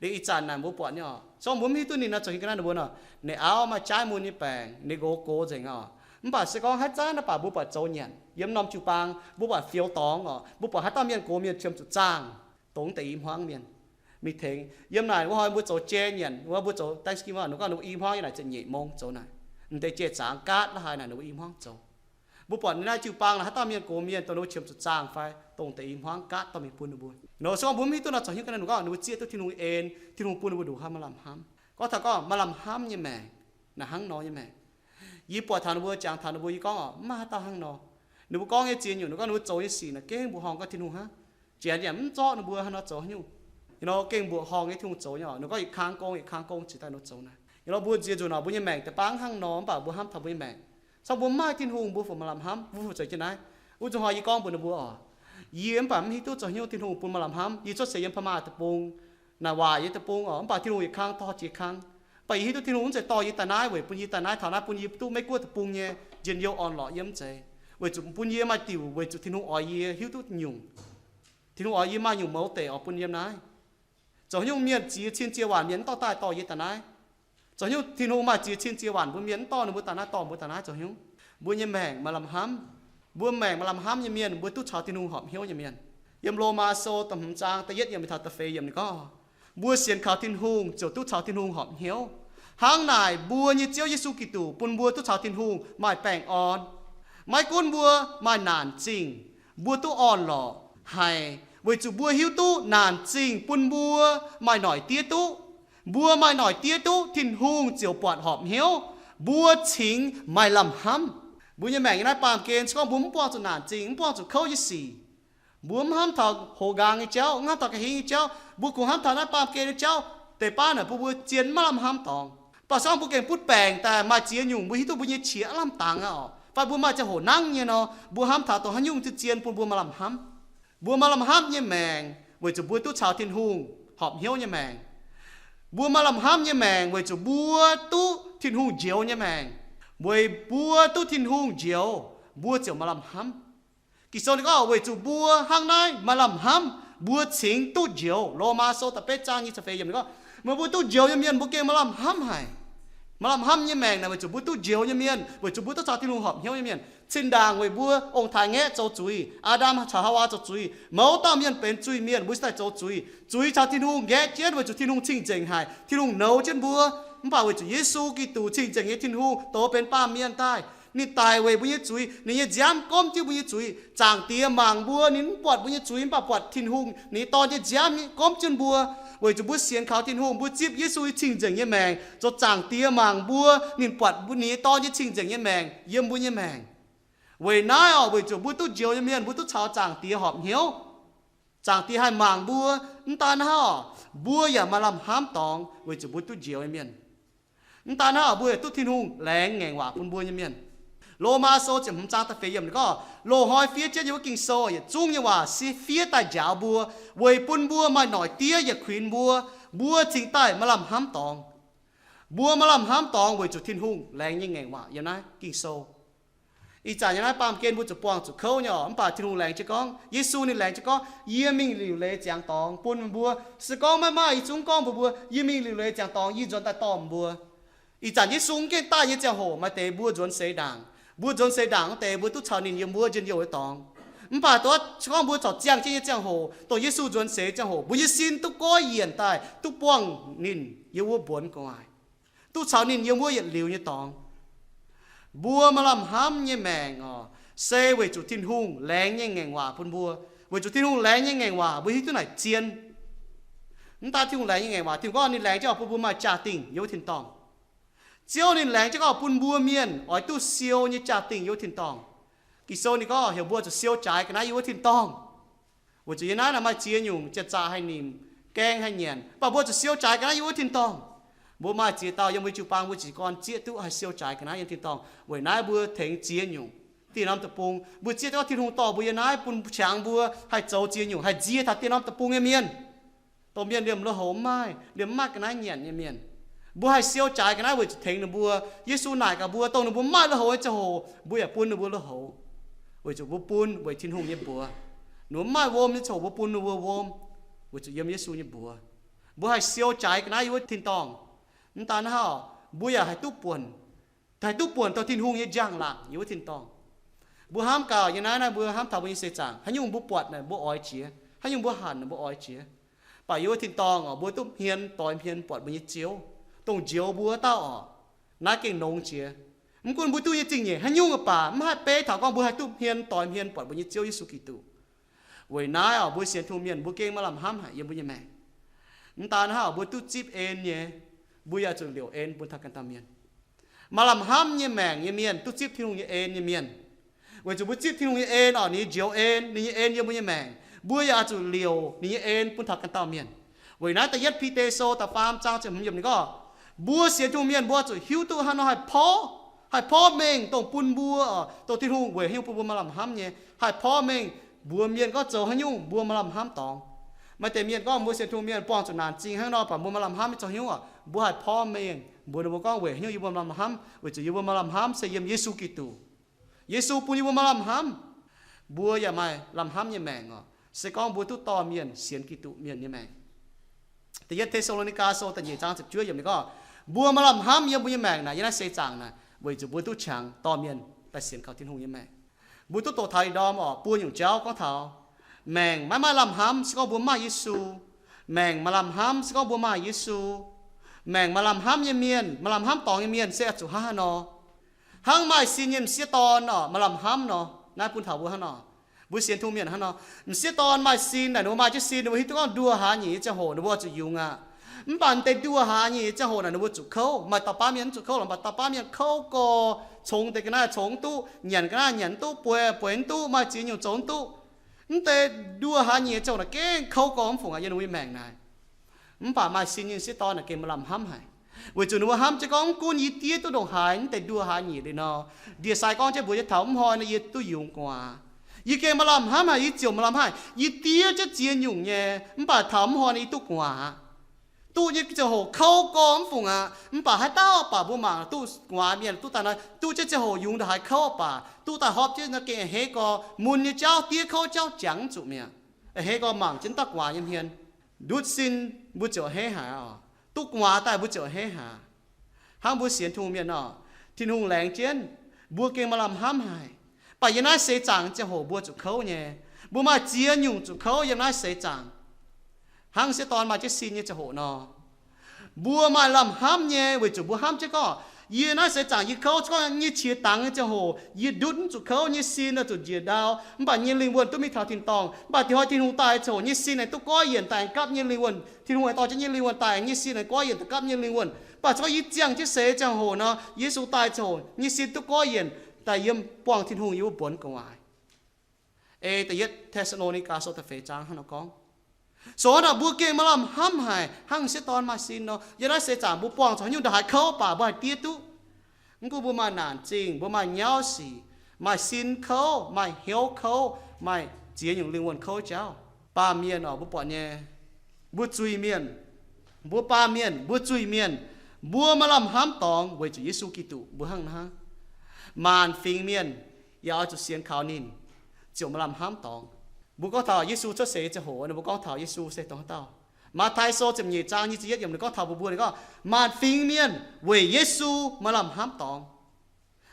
Liuz ih zanc naaic mbuo buatc nyei oc, se gorngv mbuo mv hiuv duqv ninh nor, zoux haaix nyungc ga'naaiv ninh mbuo nor, ninh auv maaih jaaiv mun nyei baengc, ninh nqox gox nzengc oc. Mv baac se gorngv haaix zanc naaiv baac mbuo buatc zoux nyanc yiem norm jiu-baang, mbuo buatc fioux dorngx oc, mbuo buatc haaix dauh mienh gox mienh qiemx zuqc zaangh, dongh deix i hmuangv mienh mingh tengx. Yiem naaic wuov hnoi mbuo zoux jai nyanc, wuov mbuo zoux Thanksgiving, ninh gorngv ninh mbuo i hmuangv yiem naaic ziepc nyeic mong zoux naaic. M'deix jai zaangx gaatv la'haaix naaic ninh mbuo i hmuangv zoux. Mbuo buatc naaiv jiu-baang naaic haaix dauh mienh gox mienh dongh ninh mbuo qiemx zuqc zaangh fai dongh deix i hmuangv gaatv dorh mingh bun ninh mbuo. Nor se gorngv mbuo mv hiuv duqv nor, zoux haaix nyungc ga'naaiv ninh mbuo gorngv ninh mbuo zieqv duqv Tin-Hungh en, Tin-Hungh bun ninh mbuo nduqc haaix maaih lamh hnamv. Gorngv taux gorngv maaih lamh hnamv nyei maengc, naaic hnangv nor nyei maengc. Yie buatc taux ninh mbuo, jangx taux ninh mbuo, yie gorngv oc, mv maaih haaix dauh hnangv nor. Ninh mbuo gorngv nyei ziex nyungc, ninh gorngv ninh mbuo zoux nyei sic naaic gengh mbuoqc horngh gorngv Tin-Hungh hnangv. Janx yaac mv zorqv ninh mbuo haaix nor zoux haaix nyungc. Yie nor gengh mbuoqc horngh nyei Tin-Hungh zoux nyei oc. Ninh gorngv yietc kang gong yietc kang gong ziouc daaih ninh mbuo zoux naaic. Yie nor mbuo nziex nzunc oc, mbuo nyei maengc deix baav hnangv nor, mv baac mbuo hnamv taux mbuo nyei maengc. Cong mbuo mv maaih Tin-Hungh mbuo fu maaih lamh hnamv, mbuo fu zeiz jienv naaiv. Wuov zuqc hnoi yie gorngv mbuox ninh mbuo oc, yie mv baac mv hiuv duqv zoux haaix nyungc Tin-Hungh bun maaih lamh hnamv. Yie cuotv seix yiem Paa Maaih deic-bung, naaic waac nyei deic-bung oc, mv baac Tin-Hungh yietc kang dorh jiex kang. Mv baac yie hiuv duqv Tin-Hungh mv zeiz dorh yie daaih naaiv weic bun yie daaih naaiv taux naaiv bun yie duqv Meiv-Guoqv deic-bung nyei njien-youh orn-lorqc yiem mv zeiz, weic zuqc bun yie maaih diuc, weic zuqc Tin-Hungh oix yie hiuv duqv nyungc. Tin-Hungh oix yie maaih nyungc mouz deic oix bun yiem naaiv. Zoux haaix nyungc mienh ziex cin ziex waanc mienh mv dorh daaih dorh yie daaih naaiv? Zoux haaix nyungc Tin-Hungh maaih ziex cin ziex waanc mbuo mienh mv dorh ninh mbuo daaih naaiv, dorh mbuo daaih naaiv zoux haaix nyungc? Mbuo nyei maengc maaih lamh hnamv. Mbuo maengc maaih lamh hnamv nyei mienh, mbuo duqv caux Tin-Hungh horpc hnyouv nyei mienh. Yiem Lomaa Sou da'hmz zaang da'yietv yiemc taux da'feix yiemc ninh gorngv, mbuo sienx kaux Tin-Hungh ziouc duqv caux Tin-Hungh horpc hnyouv. Hnangv naaic mbuo nyei Ziouv Yesu Giduc bun mbuo duqv caux Tin-Hungh maaih baengh orn. Maiv gunv mbuo maaih naanc zingh, mbuo duqv orn-lorqc haic, weic zuqc mbuo hiuv duqv naanc zingh bun mbuo maaih noic diev duqv. Mbuo maaih noic diev duqv, Tin-Hungh ziouc buatc horpc hnyouv, mbuo cingx maaih lamh hnamv. Mbuo nyei maengc nyei naaiv baamh gen se gorngv mbuo mv buangh zuqc naanc zingh, mv buangh zuqc kouv nyei sic, mbuo mv hnamv taux hoqc nqaang nyei jauv, mv hnamv taux ga'hingv nyei jauv, mbuo kungx hnamv taux naaiv baamh gen nyei jauv, deix baav naaic bun mbuo zien maiv lamh hnamv dorngx. Mv baac se gorngv mbuo gengh butv baengc daaih maaih ziex nyungc mbuo hiuv duqv mbuo nyei qiex lamh dangx aqv oc, fai mbuo maaih ziangh hoc nangv nyei nor, mbuo hnamv taux dongh haaix nyungc zien-zien bun mbuo maaih lamh hnamv. Mbuo maaih lamh hnamv nyei maengc weic zuqc mbuo duqv caux Tin-Hungh horpc hnyouv nyei maengc. Mbuo maaih lamh hnamv nyei maengc weic zuqc mbuo duqv Tin-Hungh njoux nyei maengc. Weic mbuo duqv Tin-Hungh njoux, mbuo ziouc maaih lamh hnamv. Ging-Sou ninh gorngv, weic zuqc mbuo hnangv naaiv maaih lamh hnamv, mbuo cingx duqv njoux. Lomaa Sou da'betv zaang nyic ziepc feix yiemc ninh gorngv, meih mbuo duqv njoux nyei mienh mbuo gengh maaih lamh hnamv haic. Maaih lamh hnamv nyei maengc naaic weic zuqc mbuo duqv njoux nyei mienh, weic zuqc mbuo duqv caux Tin-Hungh horpc hnyouv nyei mienh. Cin-ndaangc weic mbuo ong-taaix ngaeqv zoux zuiz, Aa^ndam caux Haawaa zoux zuiz, mouz dauh mienh benx zuiz-mienh, mbuo cingx daaih zoux zuiz. Zuiz caux Tin-Hungh nqaeqv jienv weic zuqc Tin-Hungh cing-nzengc haic, Tin-Hungh nouz jienv mbuo. Mv baac weic zuqc Yesu Giduc cing-nzengc nyei Tin-Hungh douz benx baamh mienh daaih, Ninh daic weic mbuo nyei zuiz, ninh nyei nziaamv gomv jienv mbuo nyei zuiz. Zaangc Diex mangc mbuo, ninh mv buatc mbuo nyei zuiz, mv baac buatc Tin-Hungh, ninh nyei Dorn nyei nziaamv gomv jienv mbuo. Weic zuqc mbuo sienx kaux Tin-Hungh, mbuo zipv Yesu nyei cing-nzengc nyei maengc, zoux Zaangc Diex mangc mbuo, ninh buatc ninh nyei Dorn nyei cing-nzengc nyei maengc yiem mbuo nyei maengc. Weic naaiv oc, weic zuqc mbuo duqv njoux nyei mienh, mbuo duqv caux Zaangc Diex horpc hnyouv. Zaangc Diex haih mangc mbuo. Mv daan hnangv, mbuo yaac maaih lamh hnamv dorngx weic zuqc mbuo duqv njoux nyei mienh. Mv daan hnangv, mbuo yaac duqv Tin-Hungh laengz ngaengc waac bun mbuo nyei mienh. Lomaa Sou ziepc hmz zaang da'feix yiemc ninh gorngv, loz-hnoi fiev jienv yiem wuov Ging-Sou yietc zungv nyei waac se fiev daaih njaaux mbuo, weic bun mbuo maaih noic diev yietc kuinx mbuo, mbuo cingx daaih maaih lamh hnamv dorngx. Mbuo maaih lamh hnamv dorngx weic zuqc Tin-Hungh laengz nyei ngaengc waac yiem naaiv Ging-Sou. Ih zanc yiem naaiv baamh gen mbuo zuqc buangh zuqc kouv nyei oc, mv baac Tin-Hungh laengz jienv gorngv, Yesu ninh laengz jienv gorngv, yie mingh liuc leiz ziangx dorngx bun meih mbuo. Se gorngv maiv maaih, yie zungv gorngv mbuox mbuo, yie mingh liuc leiz ziangx dorngx, yie nzuonx daaih dorh meih mbuo. Ih zanc Yesu mv gengh daaih nyei ziangh hoc, maaih deix mbuo nzuonx seix ndaangc. Mbuo nzuonx seix ndaangc wuov deix mbuo duqv caux ninh yiem wuov njien-youh nyei dorngx. Mv baac se gorngv mbuo corc ziangh jienv nyei ziangh hoc, dongh Yesu nzuonx seix ziangh hoc, mbuo nyei sin duqv goiv yienc daaih, duqv buangh ninh yiem wuov mbuonx gu'nguaaic, duqv caux ninh yiem wuov yietc liuz nyei dorngx. Mbuo maaih lamh hnamv nyei maengc oc, se weic zuqc Tin-Hungh laengz nyei ngaengc waac bun mbuo. Weic zuqc Tin-Hungh laengz nyei ngaengc waac mbuo hiuv duqv naaic zien. Mv daan Tin-Hungh laengz nyei ngaengc waac, Tin-Hungh gorngv ninh laengz jienv oix bun mbuo maaih jaa-dingh yiem wuov tin-dorngh. Ziouv ninh laengz jienv gorngv bun mbuo mienh oix duqv siou nyei jaa-dingh yiem wuov tin-dorngh. Ging-Sou ninh gorngv heuc mbuo zuqc siou jaaix ga'naaiv yiem wuov tin-dorngh. Weic zuqc yiem naaiv maaih ziex nyungc janx-zaqc haih nimc, gaeng haih nyanc, mv baac mbuo zuqc siou jaaix ga'naaiv yiem wuov tin-dorngh. Mbuo maaih ziex dauh yiem mbuo jiu-baang mbuo jiez gorn zieqv duqv haih siou jaaix ga'naaiv yiem tin-dorngh. Weic naaiv mbuo tengx ziex nyungc dieh norm deic-bung. Mbuo zieqv duqv Tin-Hungh dorh mbuo yiem naaiv bun qangx mbuo haih zoux ziex nyungc haih nzie taux dieh norm deic-bung nyei mienh. Dongh mienh liemh lui-houx mv maaih, liemh mv maaih ga'naaiv nyanc nyei mienh, mbuo haih siou jaaix ga'naaiv weic zuqc tengx ninh mbuo. Yesu naaic gaax mbuo, dongh ninh mbuo maaih lui-houx nyei ziangh hoc mbuo yaac bun ninh mbuo lui-houx, weic zuqc mbuo bun weic Tin-Hungh nyei mbuox. Ninh mbuo maaih wuom nyei ziangh hoc mbuo bun ninh mbuo wuom, weic zuqc yiem Yesu nyei mbuox. Mbuo haih siou jaaix ga'naaiv yiem wuov tin-dorngh. Mv daan hnangv, mbuo yaac haih duqv buonc, haih duqv buonc taux Tin-Hungh nyei njang-laangc yiem wuov tin-dorngh. Mbuo hnamv gaax yiem naaiv, naaiv mbuo hnamv taux mbuo nyei seix zaangc, haaix nyungc mbuo buatc naaic mbuo oix jiex, haaix nyungc mbuo hanc naaic mbuo oix jiex. Baac yiem wuov tin-dorngh oc, mbuo duqv hmien doix hmien buatc mbuo nyei Ziouv, dongh njoux mbuo dauh oc. Naaiv gengh longx jiex. Mv gunv mbuo duqv nyei zingh nyeic haaix nyungc baac mv haih beiv taux gorngv mbuo haih duqv hmien doix hmien buatc mbuo nyei Ziouv Yesu Giduc. Weic naaiv oc, mbuo sienx Tin-Hungh mienh mbuo gengh maaih lamh hnamv haic yiem mbuo nyei maengc. Mv daan hnangv oc, mbuo duqv zipv en nyei, mbuo yaac zuqc liouc en bun taux ganh dauh mienh. Maaih lamh hnamv nyei maengc nyei mienh duqv zipv Tin-Hungh nyei en nyei mienh. Weic zuqc mbuo zipv Tin-Hungh nyei en oc, ninh nyei njoux en, ninh nyei en yiem mbuo nyei maengc, mbuo yaac zuqc liouc ninh nyei en bun taux ganh dauh mienh. Weic naaiv da'yietv Bide Sou da'faam zaang ziepc hmz yiemc ninh gorngv, mbuo sienx Tin-Hungh mienh mbuo zuqc hiuv duqv haaix nor haih porv, haih porv mengh dongh bun mbuo, dongh Tin-Hungh weic haaix nyungc bun mbuo maaih lamh hnamv nyei, haih porv mengh mbuox mienh gorngv zoux haaix nyungc mbuo maaih lamh hnamv dorngx. Maaih deix mienh gorngv mbuo sienx Tin-Hungh mienh buangh zuqc naanc zingh hnangv nor, baac mbuo maaih lamh hnamv nyei zoux haaix nyungc oc, mbuo haih porv mengh mbuox ninh mbuo gorngv weic haaix nyungc yie mbuo maaih lamh hnamv, weic zuqc yie mbuo maaih lamh hnamv se yiem Yesu Giduc. Yesu bun yie mbuo maaih lamh hnamv. Mbuo yaac maaih lamh hnamv nyei maengc oc, se gorngv mbuo duqv dorh mienh sienx Giduc mienh nyei maengc. Da'yietv Te^saa^lo^ni^gaa Sou da'nyeic zaang ziepc juov yiemc ninh gorngv, mbuo maaih lamh hnamv yiem mbuo nyei maengc naaic, yiem naaiv seix zaangc naaic, weic zuqc mbuo duqv qangx dorh mienh daaih sienx kaux Tin-Hungh nyei maengc. Mbuo duqv doqc taux ih ndorm oc, buo nyungc jauv gorngv taux maengc maiv maaih lamh hnamv se gorngv mbuo maaih Yesu. Maengc maaih lamh hnamv se gorngv mbuo maaih Yesu. Maengc maaih lamh hnamv nyei mienh, maaih lamh hnamv dorngx nyei mienh se oix zuqc hnangv haaix nor? Hnangv maaih sin nyei m'sieqv dorn oc, maaih lamh hnamv nor. Naaiv bun taux mbuo hnangv nor, mbuo sienx Tin-Hungh mienh hnangv nor. M'sieqv dorn maaih sin naaic, ninh mbuo maaih jienv sin, ninh mbuo hiuv duqv gorngv nduoh hlaax nyeic nyei ziangh hoc ninh mbuo oix zuqc yungz aqv. Mv baac deix nduoh hlaax nyeic nyei ziangh hoc naaic ninh mbuo zuqc kouv. Maaih dauh baav mienh mv zuqc kouv lorqc, mv baac dauh baav mienh kouv gorx, congx deix ga'naaiv congx mv duqv, nyanc ga'naaiv nyanc mv duqv, bueix bueix mv duqv, maaih ziex nyungc zoux mv duqv. Mv deix nduoh hlaax nyeic nyei ziangh hoc naaic gengh kouv gorx mv fungc aqv yiem ninh mbuo nyei maengc naaic. Mv baac maaih sin nyei m'sieqv dorn naaic gengh maaih lamh hnamv haic, weic zuqc ninh mbuo hnamv jienv gorngv mv gunv yie diev duqv ndongc haaix, mv deix nduoh hlaax nyeic liuz nor, ndie-sai gorngv jienv mbuox yie taux mv hnoi nor yie duqv yungz gu'nguaaz. Yie gengh maaih lamh hnamv haic, yie ziouc maaih lamh haic, yie diev jienv ziex nyungc nyei, mv baac taux mv hnoi nor yie duqv gu'nguaaz. Duqv nyei ziangh hoc kouv gorx mv fungc aqv. Mv baac haaix dauh baac mbuo mangc duqv gu'nguaaz mienh duqv daaih nor, duqv jienv ziangh hoc yungz ndongc haaix kouv baac duqv daaih hopv jienv nor gengh a'hneiv gorx, mun nyei jauv, diev kouv jauv jangx mv zuqc mi'aqv. A'hneiv gorx mangc jienv dauh gu'nguaaz nyei hmien. Ndutv sin mbuo ziouc a'hneiv haic oc. Duqv gu'nguaaz daaih mbuo ziouc a'hneiv haic. Hnangv mbuo sienx Tin-Hungh mienh nor, Tin-Hungh laengz jienv, mbuo gengh maaih lamh hnamv haic. Mv baac yiem naaiv seix zaangc ziangh hoc mbuo zuqc kouv nyei. Mbuo maaih ziex nyungc zuqc kouv yiem naaiv seix zaangc. Hnangv m'sieqv dorn maaih jienv sin nyei ziangh hoc nor, mbuo maaih lamh hnamv nyei weic zuqc mbuo hnamv jienv gorngv Yie naaiv seix zaangc yie kouv, gorngv nyei qiex dangx nyei ziangh hoc yie ndutv mv zuqc kouv, nyei sin oix zuqc njiec ndau, mv baac nyei lingh wuonh duqv mingh taux tin-dorngh. Mv baac diex hnoi Tin-Hungh daaih ziangh hoc nyei sin aengx duqv goiv yienc daaih aengx gapv nyei lingh wuonh. Tin-Hungh aengx dorh jienv nyei lingh wuonh daaih aengx nyei sin aengx goiv yienc daaih gapv nyei lingh wuonh. Mv baac se gorngv yie ziangh jienv seix ziangh hoc nor, Yesu daaih ziangh hoc nyei sin duqv goiv yienc daaih yiem buangh Tin-Hungh yiem wuov buonc gu'nguaaic. Ei da'yietv Te^saa^lo^ni^gaa Sou da'feix zaang hnangv nor gorngv. So naaic mbuo gengh maaih lamh hnamv haic hnangv sieqv dorn maaih sin nor. Yiem naaiv seix zaangc mbuo buangh zuqc haaix nyungc ndongc haaix kouv baac mbuo haih diev duqv. Mv gunv mbuo maaih naanc zingh, mbuo maaih nyauv sic, maaih sin kouv, maaih hnyouv kouv, maaih ziex nyungc lingh wuonh kouv jauv. Baamh mienh oc, mbuo buatc nyei, mbuo zuiz-mienh, mbuo baamh mienh, mbuo zuiz-mienh, mbuo maaih lamh hnamv dorngx weic zuqc Yesu Giduc mbuo hnangv hnangv. Maanc fingx mienh yaac oix zuqc sienx kaux ninh ziouc maaih lamh hnamv dorngx. Mbuo gorngv taux Yesu cuotv seix ziangh hoc, ninh mbuo gorngv taux Yesu se dongh haaix dauh. Matv^tai Sou ziepc nyeic zaang nyic ziepc yietv yiemc ninh gorngv taux mbuo, mbuo ninh gorngv, maanc fingx mienh weic Yesu maaih lamh hnamv dorngx.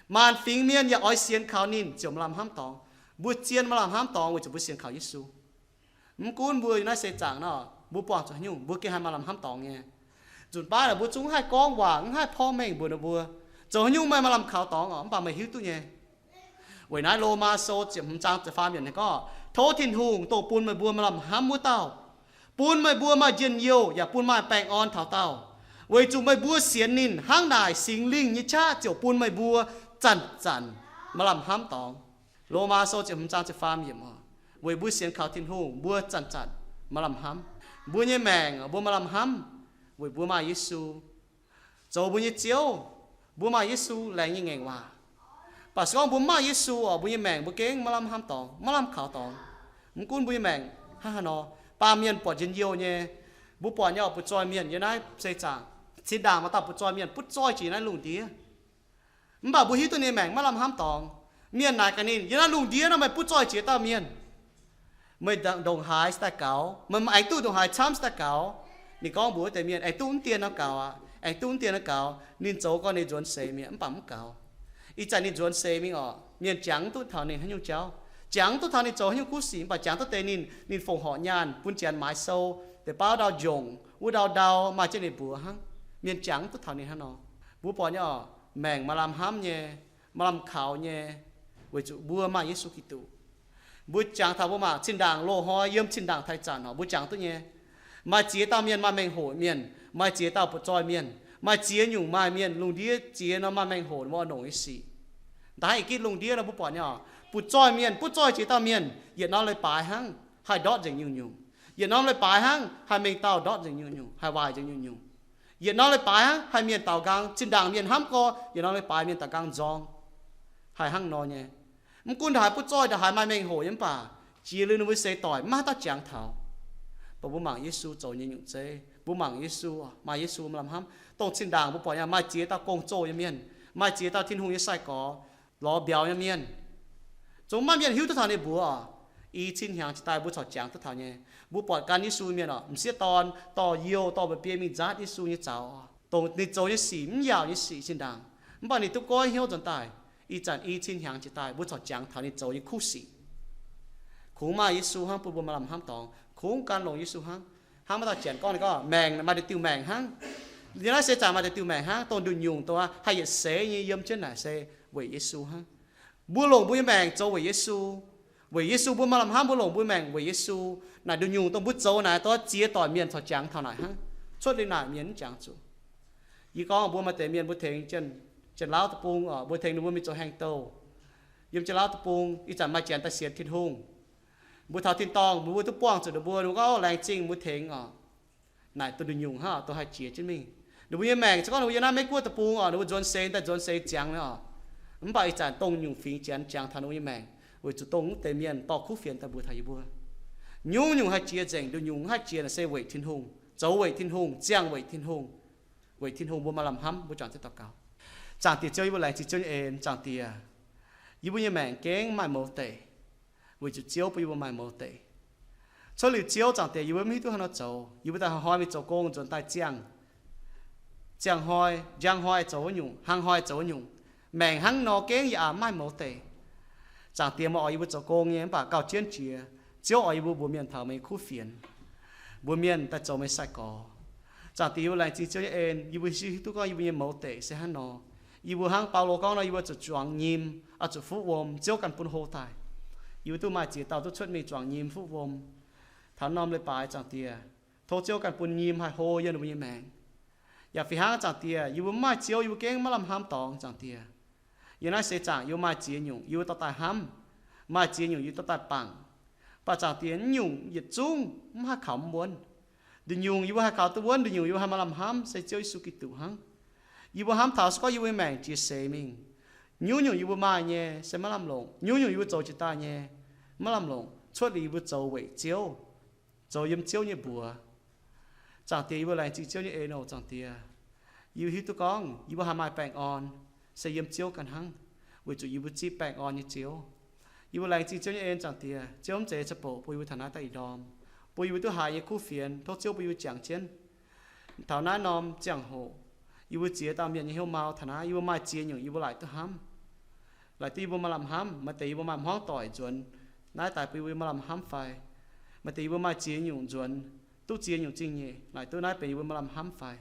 Maanc fingx mienh yaac oix sienx kaux ninh ziouc maaih lamh hnamv dorngx. Mbuo zien maaih lamh hnamv dorngx weic zuqc mbuo sienx kaux Yesu. Mv gunv mbuo yiem naaiv seix zaangc nor, mbuo buangh zuqc haaix nyungc mbuo gengh haih maaih lamh hnamv dorngx nyei. Nzunc baav naaic mbuo zungv mv haih gorngv waac, mv haih porv mengh mbuox ninh mbuo, zoux haaix nyungc meih maaih lamh kaux dorngx oc, mv baac meih hiuv duqv nyei. Weic naaiv Lomaa Sou ziepc hmz zaang ziepc faam yiemc ninh gorngv, tov Tin-Hungh dongh bun meih mbuo maaih lamh hnamv wuov dauh, bun meih mbuo maaih njien-youh yaac bun maaih baengh orn taux daauh, weic zuqc meih mbuo sienx ninh hnangv naaic Singx Lingh nyei qaqv ziouc bun meih mbuo zanc-zanc maaih lamh hnamv dorngx. Lomaa Sou ziepc hmz zaang ziepc faam yiemc oc. Weic mbuo sienx kaux Tin-Hungh mbuo zanc-zanc maaih lamh hnamv. Mbuo nyei maengc mbuo maaih lamh hnamv weic mbuo maaih Yesu zoux mbuo nyei Ziouv. Mbuo maaih Yesu laengz nyei ngaengc waac. Mv baac se gorngv mbuo mv maaih Yesu oc, mbuo nyei maengc mbuo gengh maiv lamh hnamv dorngx, maiv lamh kaux dorngx. Mv gunv mbuo nyei maengc hnangv haaix nor, baamh mienh buatc njien-youh nyei. Mbuo buatc nyei oc, butv-zoih mienh yiem naaiv seix zaangc, zinh ndaangc maaih dauh butv-zoih mienh butv zoih jiex naaiv lungh ndiev. Mv baac mbuo hiuv duqv ninh maengc maiv lamh hnamv dorngx. Mienh naaic gaax ninh, yiem naaiv lungh ndiev nor meih butv zoih jiex dauh mienh, meih ndongc haaix se daaih gaux, meih aengx duqv ndongc haaix camv se daaih gaux. Ninh gorngv mbuox wuov deix mienh, aengx duqv mv dien nor gaux aqv, aengx duqv mv dien nor gaux. Ninh zoux gau ninh nzuonx seix mi'aqv, mv baac mv gaux. Ih zanc ninh nzuonx seix mingh oc, mienh jangx mv duqv taux ninh haaix nyungc jauv, jangx mv duqv taux ninh zoux haaix nyungc kuv sic, mv baac jangx duqv deix ninh, ninh fongc horc nyaanh, bun janx maaiz sou, deix baav ndau njongc, wuov ndau ndau maaih jienv ninh mbuox hnangv. Mienh jangx mv duqv taux ninh hnangv nor. Mbuo buatc nyei oc, maengc maaih lamh hnamv nyei, maaih lamh kaux nyei, weic zuqc mbuo maaih Yesu Giduc. Mbuo jangx taux mbuo mangc zinh ndaangc loz-hnoi yiem zinh ndaangc taaih zanc oc, mbuo jangx duqv nyei. Maaih ziex dauh mienh maaih mengh hoc mienh, maaih ziex dauh butv-zoih mienh, maaih ziex nyungc maaih mienh. Lungh ndiev ziex norm maaih mengh hoc mbuo oix longc nyei sic. Ndaangc ih gitv lungh ndiev nor mbuo buatc nyei oc, butv-zoih mienh butv zoih ziex dauh mienh, yietc norm leiz-baaix hnangv haih ndortv nzengc nyungc-nyungc. Yietc norm leiz-baaix hnangv haih mengh dauh ndortv nzengc nyungc-nyungc, haih waaic nzengc nyungc-nyungc. Yietc norm leiz-baaix hnangv haih mienh daaux nqaang, zinh ndaangc mienh hnamv gorx, yietc norm leiz-baaix mienh daaux nqaang nzorng. Haih hnangv nor nyei. Mv gunv ndongc haaix butv zoih, ndongc haaix maaih mengh hoc nyei mv baac, jiex liuz ninh mbuo seix doic maiv haaix dauh jangx taux. Mv baac mbuo mangc Yesu zoux nyei nyungc zeiv, mbuo mangc Yesu, maaih Yesu maaih lamh hnamv. Dongh zinh ndaangc mbuo buatc nyei maaih ziex dauh gong-zoh nyei mienh, maaih ziex dauh Tin-Hungh nyei sai-gorx, lorz mbiauz nyei mienh. Zungv maiv mienh hiuv duqv taux ninh mbuox oc. I cin hnyangx jiex daaih mbuo corc jangx duqv taux nyei. Mbuo buatc gan Yesu mienh oc, m'sieqv dorn dorh youh dorh mba'biei mingh nzaatv Yesu nyei zaux oc, dongh ninh zoux nyei sic mv yaauc nyei sic zinh ndaangc, mv baac ninh duqv goiv hnyouv nzuonx daaih. Ih zanc i cin hnyangx jiex daaih mbuo corc jangx taux ninh zoux nyei kuv sic. Kungx maaih Yesu hnangv bun mbuo maaih lamh hnamv dorngx. Kungx gan longx Yesu hnangv. Hnangv maaih dauh janx gorngv, ninh gorngv maengc maaih deix diuh maengc hnangv. Yiem naaiv seix zaangc maaih deix diuh maengc hnangv, dongh nduqc nyungc dongh haih yietc seix nyei yiem jienv naaic se weic Yesu hnangv. Mbuo longc mbuo nyei maengc zoux weic Yesu. Weic Yesu mbuo maaih lamh hnamv, mbuo longc mbuo maengc weic Yesu. Naaic nduqc nyungc dongh mbuo zoux naaic, dongh ziex doic mienh corc jangx taux naaic hnangv. Cuotv liuz naaic mienh mv jangx zuqc. Yie gorngv mbuo maaih deix mienh mbuo tengx Janx-Laauv deic-bung oc, mbuo tengx ninh mbuo mingh zoux haengh douh yiem Janx-Laauv deic-bung. Ih zanc maaih janx daaih sienx Tin-Hungh. Mbuo taux tin-dorngh mbuo duqv buangh zuqc ninh mbuo, ninh mbuo gorngv, laengz zingh mbuo tengx oc. Naaic dongh nduqc nyungc hnangv oc, dongh haih jiex jienv mingh. Ninh mbuo nyei maengc se gorngv ninh mbuo yiem naaiv Meiv Guoqv deic-bung oc, ninh mbuo nzuonx seix daaih nzuonx seix ziangx oc. Mv baac ih zanc dongh nyungc fingx janx jangx taux ninh mbuo nyei maengc, weic zuqc dongh wuov deix mienh dorh kuv fienx daaih mbuox taux yie mbuo. Nyungc-nyungc haih jiex nzengc, nduqc nyungc mv haih jiex naaic se weic Tin-Hungh, zoux weic Tin-Hungh, ziangh weic Tin-Hungh. Weic Tin-Hungh mbuo maaih lamh hnamv, mbuo juangc jienv daux gaux. Zaangc Diex Ziouv, yie mbuo laengz zingh Ziouv nyei en. Zaangc Diex, yie mbuo nyei maengc gengh maaih mouz deic, weic zuqc Ziouv bun yie mbuo maaih mouz deic. Cuotv liuz Ziouv, Zaangc Diex, yie mbuo mv hiuv duqv haaix nor zoux. Yie mbuo daaih hnoi-hnoi mingh zoux gong nzuonx daaih ziangh, ziangh hnoi, njang hnoi zoux wuov nyungc, hnangv hnoi zoux wuov nyungc. Maengc hnangv nor gengv yie aqc maaih mouz deic. Zaangc Diex, meih oix yie mbuo zoux gong nyei mv baac gauh jienv jiex, Ziouv oix yie mbuo mbuox mienh taux meih nyei kuv fienx, mbuox mienh daaih zoux meih sai-gorx. Zaangc Diex, yie mbuo laengz zingh Ziouv nyei en, yie mbuo hiuv duqv gorngv yie mbuo nyei mouz deic se hnangv nor. Yie mbuo hnangv Baulo gorngv nor, yie mbuo zuqc juangc nyim, oix zuqc fuqv wuom, Ziouv ganh bun hlo daaih. Yie mbuo duqv maaih ziex dauh duqv cuotv mingh juangc nyim fuqv wuom taux norm leiz-baaix, Zaangc Diex. Tov Ziouv ganh bun nyim haih hlo yiem ninh mbuo nyei maengc. Yaac fih hnangv, Zaangc Diex, yie mbuo mv maaih Ziouv, yie mbuo gengh maiv lamh hnamv dorngx, Zaangc Diex. Yiem naaiv seix zaangc yie mbuo maaih ziex nyungc, yie mbuo dorh daaih hnamv. Maaih ziex nyungc yie mbuo dorh daaih bangc. Mv baac Zaangc Diex, nyungc yietc zungv mv haih kaux mv wuonv. Nduqc nyungc yie mbuo haih kaux duqv wuonv, nduqc nyungc yie mbuo haih maaih lamh hnamv, se Ziouv Yesu Giduc hnangv. Yie mbuo hnamv taux se gorngv yie mbuo nyei maengc jiex seix mingh, nyungc-nyungc yie mbuo maaih nyei se maiv lamh longc, nyungc-nyungc yie mbuo zoux jiex daaih nyei maiv lamh longc, cuotv liuz yie mbuo zoux weic Ziouv, zoux yiem Ziouv nyei mbuox. Zaangc Diex, yie mbuo laengz zingh Ziouv nyei en oc, Zaangc Diex. Yie mbuo hiuv duqv gorngv yie mbuo haih maaih baengh orn se yiem Ziouv ganh hnangv, weic zuqc yie mbuo zipv baengh orn nyei Ziouv. Yie mbuo laengz zingh Ziouv nyei en, Zaangc Diex. Ziouv mv zeiz caqv-boqc bun yie mbuo taux naaiv daaih ih ndorm, bun yie mbuo duqv haiz nyei kuv fienx. Tov Ziouv bun yie mbuo jangx jienv taux naaiv norm ziangh hoc, yie mbuo ziex dauh mienh nyei hnyouv mau taux naaiv, yie mbuo maaih ziex nyungc yie mbuo laaic duqv hnamv. Laaic duqv yie mbuo maaih lamh hnamv. Maaih deix yie mbuo maaih hmuangv doic nzuonx naaiv daaih bun yie mbuo maaih lamh hnamv fai? Maaih deix yie mbuo maaih ziex nyungc nzuonx, duqv ziex nyungc zingh nyeic, laaic duqv naaiv benx yie mbuo maaih lamh hnamv fai?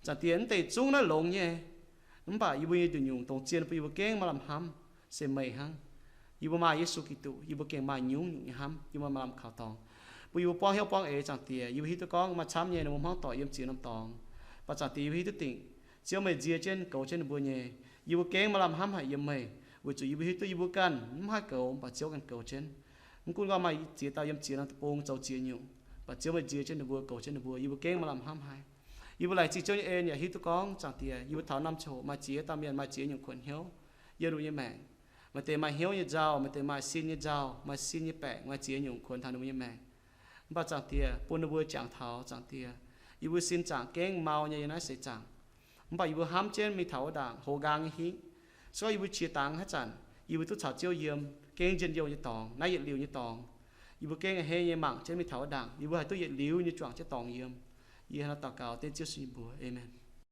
Zaangc Diex, mv deix zungv naaiv longx nyei. Mv baac yie mbuo nyei nduqc nyungc dongh zien bun yie mbuo gengh maaih lamh hnamv se meih hnangv. Yie mbuo maaih Yesu Giduc, yie mbuo gengh maaih nyungc-nyungc nyei hnamv, yie mbuo maaih lamh kaux dorngx, bun yie mbuo buangv hnyouv buangv eix, Zaangc Diex. Yie mbuo hiuv duqv gorngv maaih camv nyei ninh mbuo hmuangv doic yiem ziex norm dorngx, mv baac Zaangc Diex, yie mbuo hiuv duqv dingc Ziouv meih nzie jienv goux jienv ninh mbuo nyei. Yie mbuo gengh maaih lamh hnamv haic yiem meih, weic zuqc yie mbuo hiuv duqv yie mbuo ganh mv haih goux, mv baac Ziouv ganh goux jienv. Mv gunv gorngv maaih ziex dauh yiem ziex norm deic-bung zoux ziex nyungc, mv baac Ziouv meih nzie jienv ninh mbuo, goux jienv ninh mbuo, yie mbuo gengh maaih lamh hnamv haic. Yie mbuo laengz zingh Ziouv nyei en yaac hiuv duqv gorngv, Zaangc Diex, yie mbuo taux norm ziangh hoc maaih ziex dauh mienh maaih ziex nyungc kuonx hnyouv yiem ninh mbuo nyei maengc. Maaih deix maaih hnyouv nyei nzauh, maaih deix maaih sin nyei nzauh, maaih sin nyei baengc, maaih ziex nyungc kuonx taux ninh mbuo nyei maengc. Mv baac Zaangc Diex, bun ninh mbuo jangx taux, Zaangc Diex, yie mbuo sin zaangc gengh mau nyei yiem naaiv seix zaangc. Mv baac yie mbuo hnamv jienv mingh taux wuov ndaangc hoz nqaang nyei hingv. Se gorngv yie mbuo qiex dangx haaix zanc, yie mbuo duqv caux Ziouv yiem, gengh njien-youh nyei dorngx, naaiv yietc liuz nyei dorngx. Yie mbuo gengh a'hneiv nyei mangc jienv mingh taux wuov ndaangc, yie mbuo haih duqv yietc liuz nyei juangc jienv dorngx yiem. Yie hnangv naaiv daux gaux dengv Ziouv Yesu nyei mbuox. Aamen.